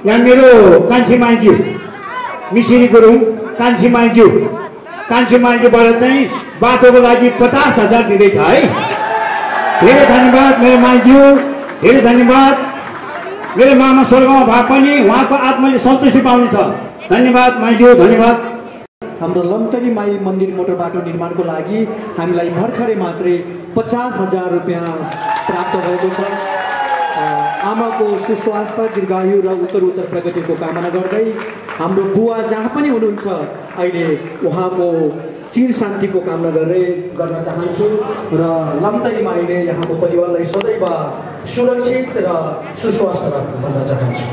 यहाँ मेरो कान्छी माइज्यू मिसिरी गुरुङ कान्छी माइज्यूबाट चाहिँ बाटोको लागि 50,000 दिँदैछ है। धेरै धन्यवाद मेरो माइज्यू, धेरै धन्यवाद। मेरो मामा स्वर्गमा भए पनि उहाँको आत्माले सन्तुष्टि पाउनेछ। धन्यवाद माइज्यू, धन्यवाद। हाम्रो लम्तरी माई मन्दिर मोटर बाटो निर्माणको लागि हामीलाई भर्खरै मात्रै 50,000 रुपियाँ प्राप्त भएको छ। आमाको सुस्वास्थ्य, दीर्घायु र उत्तर प्रगतिको कामना गर्दै हाम्रो बुवा जहाँ पनि हुनुहुन्छ अहिले उहाँको चिर शान्तिको कामना गर्न चाहन्छु र लम्तरी माईले यहाँको परिवारलाई सदैव सुरक्षित र सुस्वास्थ्य राख्नु भन्न चाहन्छु।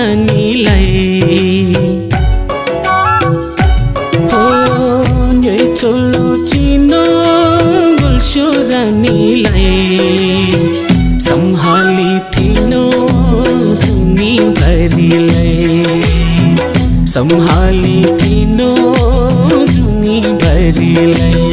रानीलाई हो न्यै चोलो चिनो गुल्स्यो रानीलाई सम्हाली थिनो जुनी भरिलाई सम्हाली थिनो जुनी भरिलाई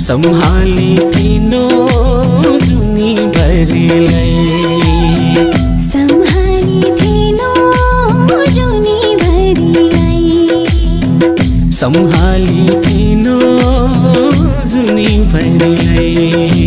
सम्हाली थिनो जुनी भरिलाई सम्हाली थिनो सम्हाली थिनो जुनी भरिलाई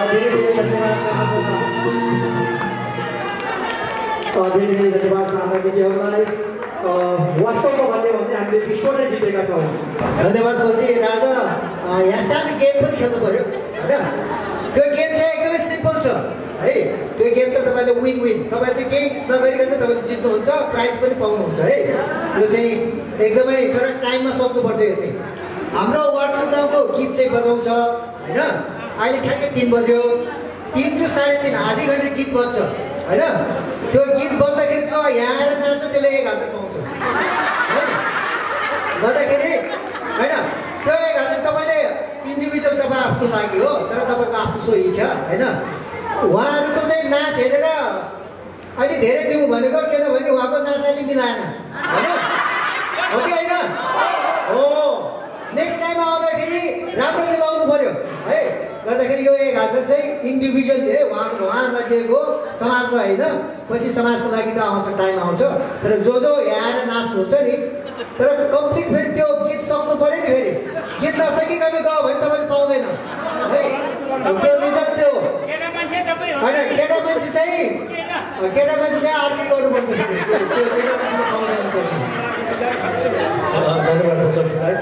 धेरै धेरै धन्यवाद चाहना दिदीहरूलाई। वास्तवमा भन्यो भने हामीले विश्व नै जितेका छौँ। धन्यवाद सौजी राजा। यहाँ सानो गेम पनि खेल्नु पऱ्यो होइन। त्यो गेम चाहिँ एकदमै सिम्पल छ है। त्यो गेम त तपाईँले विन विन, तपाईँ चाहिँ केही नगरिकन तपाईँले जित्नुहुन्छ, प्राइज पनि पाउनुहुन्छ है। यो चाहिँ एकदमै तर टाइममा सक्नुपर्छ। यो चाहिँ हाम्रो वार्सु गाउँको गीत चाहिँ बजाउँछ होइन। अहिले ठ्याक्कै 3 बज्यो, 3 to 3:30 आधी घन्टा गीत बज्छ होइन। त्यो गीत बज्दाखेरि जो यहाँ आएर नाच्छ त्यसले 1000 पाउँछ है। गर्दाखेरि होइन त्यो 1000 तपाईँले इन्डिभिजुअल तपाईँ आफ्नो लागि हो, तर तपाईँको आफ्नो सोही छ होइन। उहाँहरूको चाहिँ नाच हेरेर अलि धेरै दिउँ भनेको, किनभने उहाँको नाच अलि मिलाएन होइन, हो कि होइन? हो, नेक्स्ट टाइम आउँदाखेरि राम्रो मिलाउनु पऱ्यो है। गर्दाखेरि यो 1000 चाहिँ इन्डिभिजुअल दिए उहाँहरूलाई दिएको, समाजलाई होइन। पछि समाजको लागि त आउँछ, टाइम आउँछ। तर जो यहाँ आएर नाच्नुहुन्छ नि, तर कम्प्लिट फेरि त्यो गीत सक्नु पऱ्यो नि। फेरि गीत नसकिकन गयो भने तपाईँले पाउँदैन है। त्यो रिजल्ट त्यो होइन। केटा मान्छे चाहिँ अर्कै गर्नुपर्छ। त्यो केटा मान्छेले पाउँदैन। धन्यवाद छ सबैलाई।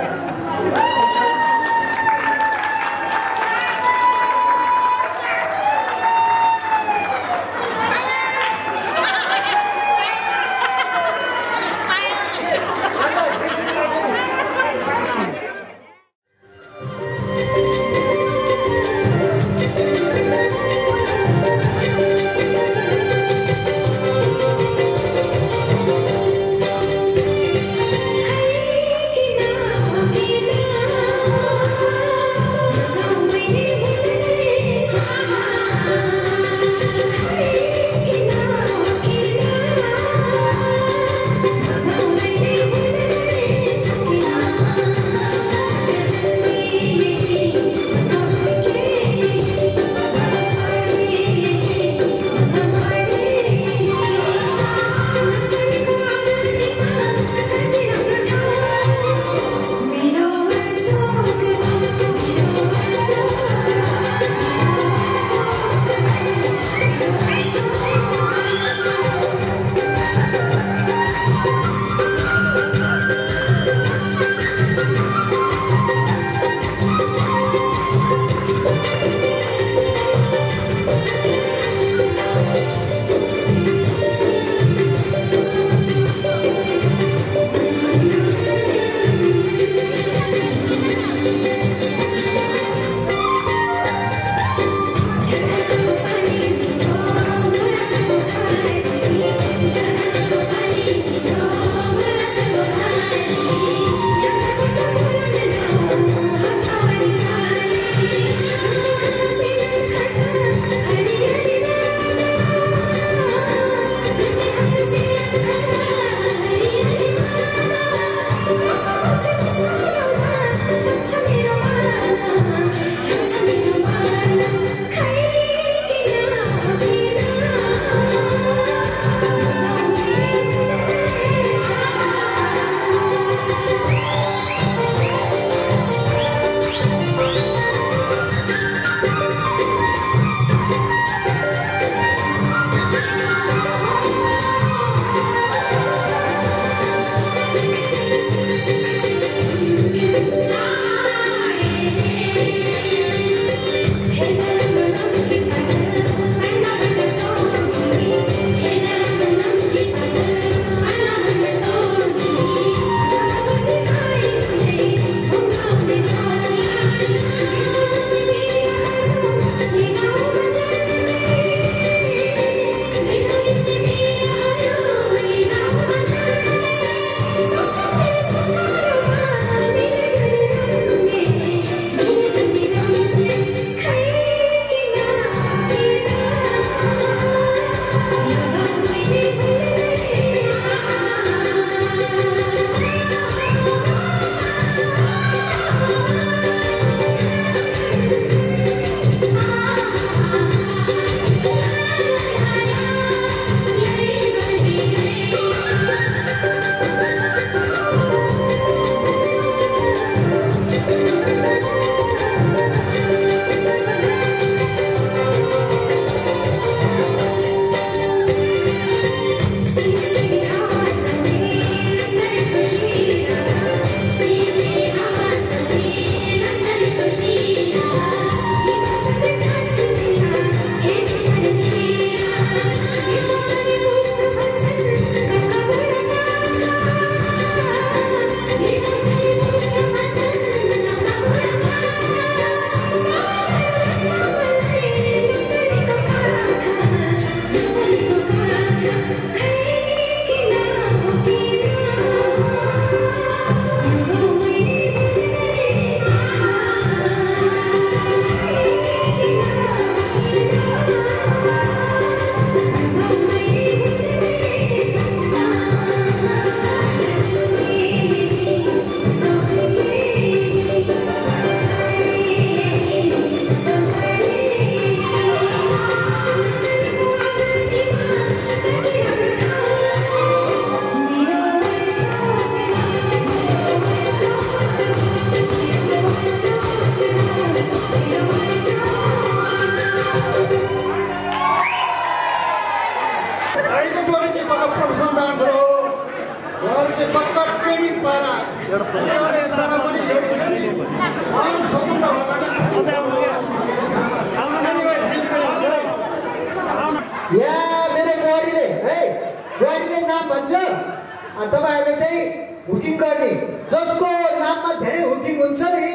यहाँ मेरो बुहारीले नाम भन्छ तपाईँहरूले चाहिँ हुटिङ गर्ने जसको नाममा धेरै हुटिङ हुन्छ नि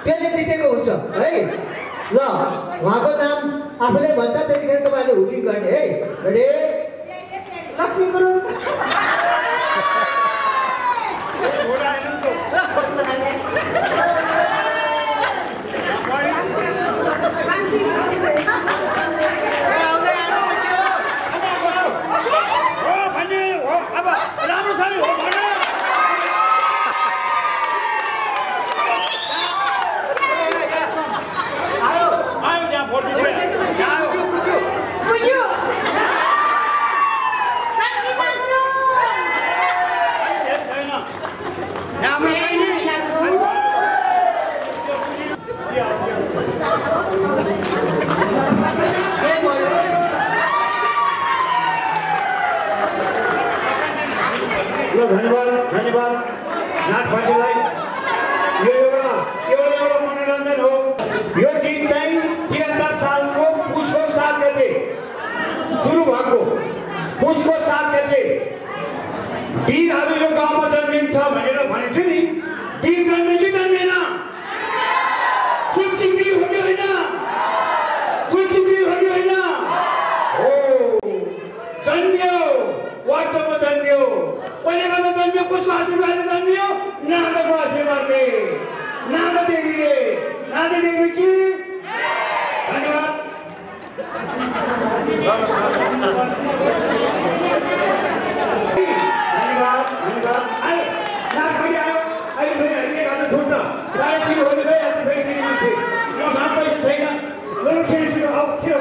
त्यसले जितेको हुन्छ है ल उहाँको नाम आफूले भन्छ त्यतिखेर तपाईँहरूले हुटिङ गर्ने है रेडी लक्ष्मी गुरुङ धन्यवाद नाथ पार्टीलाई यो एउटा मनोरञ्जन हो। यो गीत चाहिँ 73 सालको पुसको 7 गते सुरु भएको पुसको 7 गते वीरहरू यो गाउँमा जन्मिन्छ भनेर भनेको थियो नि। वीर जन्मे कि जन्मेन? तुलसी वीर हो कि होइन? तुलसी वीर हो कि होइन? हो जन्मियो वाचमा जन्मियो कसले गर्दा जन्मियो? कसको आशीर्वादले जन्मियो? नागको आशीर्वादले नागदेवीले नागदेवी कि धन्यवाद। धन्यवाद आयो नाग पनि आयो अहिले फेरि हामीले गर्दा छुट्छ 3:30 हो गयो आज फेरि फेरि मान्छे मसँग पैसा छैन ल छिटो आऊ छिटो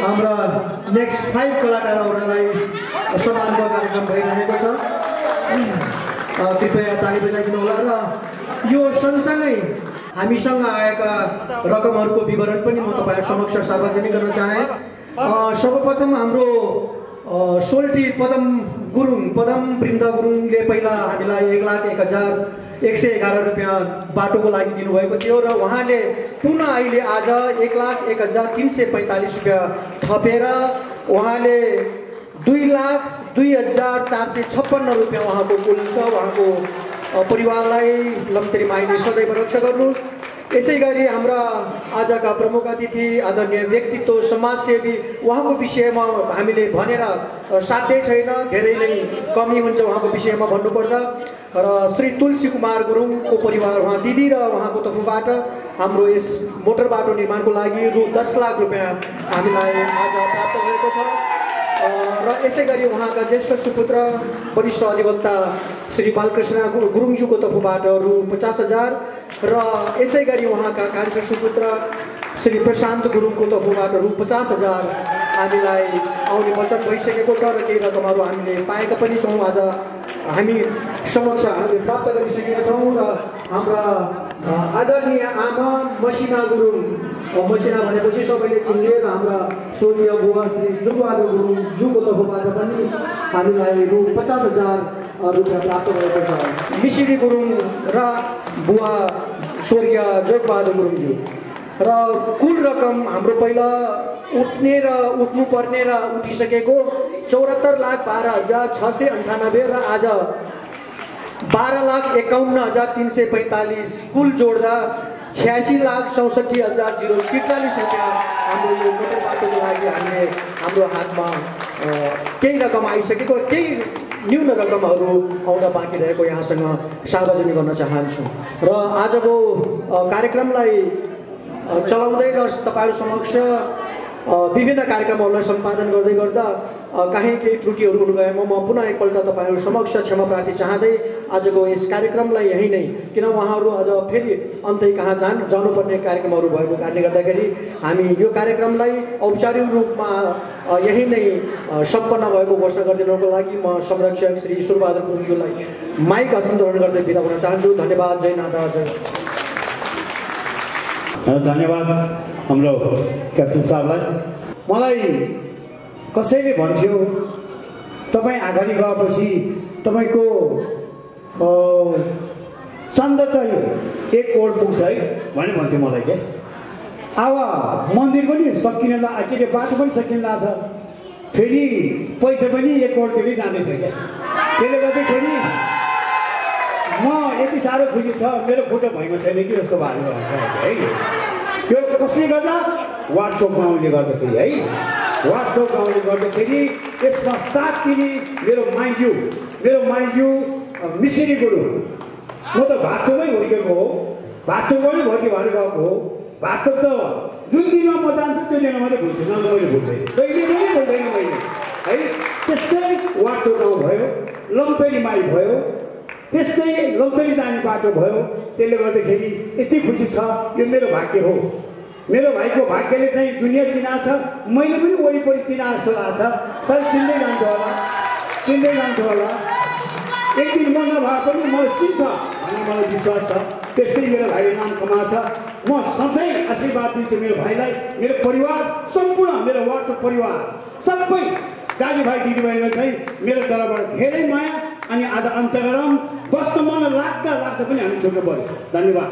हाम्रा नेक्स्ट 5 कलाकारहरूलाई सम्मानको कार्यक्रम भइरहेको छ। कृपया ताली बजाइदिनु होला। र यो सँगसँगै हामीसँग आएका रकमहरूको विवरण पनि म तपाईँहरू समक्ष सार्वजनिक गर्न चाहे। सर्वप्रथम हाम्रो सोल्टी पदम वृन्द गुरुङले पहिला हामीलाई 1,01,111 रुपियाँ बाटोको लागि दिनुभएको थियो र उहाँले पुनः अहिले आज 1,01,345 रुपियाँ थपेर उहाँले 2,02,456 रुपियाँ उहाँको कुल छ। उहाँको परिवारलाई लम्तेरी माईले सदैव रक्षा गर्नुहोस्। यसै गरी हाम्रा आजका प्रमुख अतिथि आदरणीय व्यक्तित्व समाजसेवी उहाँको विषयमा हामीले भनेर साध्यै छैन, धेरै नै कमी हुन्छ उहाँको विषयमा भन्नुपर्दा। र श्री तुलसी कुमार गुरुङको परिवार उहाँ दिदी र उहाँको तर्फबाट हाम्रो यस मोटर बाटो निर्माणको लागि रु 10 लाख रुपियाँ हामीलाई आज प्राप्त भएको छ। र यसै गरी उहाँका ज्येष्ठ सुपुत्र वरिष्ठ अधिवक्ता श्री बालकृष्ण गुरुङज्यूको तर्फबाट रु 50,000 र यसै गरी उहाँका कान्छो सुपुत्र श्री प्रशान्त गुरुङको तर्फबाट रु 50,000 हामीलाई आउने वचन भइसकेको छ र केही रकमहरू हामीले पाएका पनि छौँ। आज हामी समक्ष हामीले प्राप्त गरिसकेका छौँ। र हाम्रा आदरणीय आमा मसिना गुरुङ, मसिना भनेपछि सबैले चिन्ने, र हाम्रा स्वर्गीय बुवा श्री जुगबहादुर गुरुङज्यूको तर्फबाट पनि हामीलाई रु 50,000 रुपियाँ प्राप्त भएको छ। मिसिरी गुरुङ र बुवा स्वर्गीय जोगबहादुर गुरुङज्यू र कुल रकम हाम्रो पहिला उठ्ने र उठ्नुपर्ने र उठिसकेको 74,12,698 र आज 12,51,345 कुल जोड्दा 86,64,043 रुपियाँ हाम्रो यो मोटर बाटोको लागि हामीले हाम्रो हातमा केही रकम आइसकेको, केही न्यून रकमहरू आउन बाँकी रहेको यहाँसँग सार्वजनिक गर्न चाहन्छु। र आजको कार्यक्रमलाई चलाउँदै र तपाईँहरू समक्ष विभिन्न कार्यक्रमहरूलाई सम्पादन गर्दै गर्दा काहीँ केही त्रुटिहरू हुनु गएमा म पुनः एकपल्ट तपाईँहरू समक्ष क्षमा प्रार्थी चाहँदै आजको यस कार्यक्रमलाई यहीँ नै, किन उहाँहरू आज फेरि अन्तै कहाँ जानुपर्ने कार्यक्रमहरू भएको कारणले गर्दाखेरि हामी यो कार्यक्रमलाई औपचारिक रूपमा यहीँ नै सम्पन्न भएको घोषणा गरिदिनुको लागि म संरक्षक श्री ईश्वरबहादुर गुरुङज्यूलाई माइक हस्तान्तरण गर्दै बिदा हुन चाहन्छु। धन्यवाद। जय नाता। जय। धन्यवाद हाम्रो क्याप्टन साहबलाई। मलाई कसैले भन्थ्यो तपाईँ अगाडि गएपछि तपाईँको चन्द चाहिँ 1 करोड पुग्छ है भने भन्थ्यो मलाई के। अब मन्दिर पनि सकिन ला, के अरे बाटो पनि सकिन लाग्छ, फेरि पैसा पनि 1 करोडतिर जाँदैछ क्या। त्यसले गर्दाखेरि म यति साह्रो खुसी छ, मेरो फोटो भइमा छैन कि जस्तो भएको हुन्छ है। यो कसले गर्दा? वाट्सएप गाउँले गर्दाखेरि है। वाट्सएप गाउँले गर्दाखेरि यसमा साथ दिने मेरो माइज्यू मिसिरी गुरुङ म त भातोमै हुर्केको हो, भातोमै भर्ती भएर गएको हो। भातो त जुन दिनमा म जान्छु त्यो दिनमा मात्रै भुल्छु, नत्र मैले भुल्दैन, कहिले पनि भुल्दैन मैले है। त्यस्तै वाटो गाउँ भयो, लम्थरी माई भयो, त्यस्तै लम्थरी जाने बाटो भयो। त्यसले गर्दाखेरि यति खुसी छ, यो मेरो भाग्य हो। मेरो भाइको भाग्यले चाहिँ दुनियाँ चिनाएको छ, मैले पनि वरिपरि चिनाएको जस्तो लाग्छ। सायद चिन्दै जान्छु होला, चिन्दै जान्छु होला। एक दिन म नभए पनि मलाई चिन्छ भन्ने मलाई विश्वास छ। त्यस्तै मेरो भाइले नाम कमाएको छ। म सधैँ आशीर्वाद दिन्छु मेरो भाइलाई, मेरो परिवार, सम्पूर्ण मेरो वार्डको परिवार, सबै दाजुभाइ दिदीबहिनीलाई चाहिँ मेरो तर्फबाट धेरै माया। अनि आज अन्त्य गरौँ। बस्न मन लाग्दा पनि हामी छुट्नु पऱ्यो। धन्यवाद।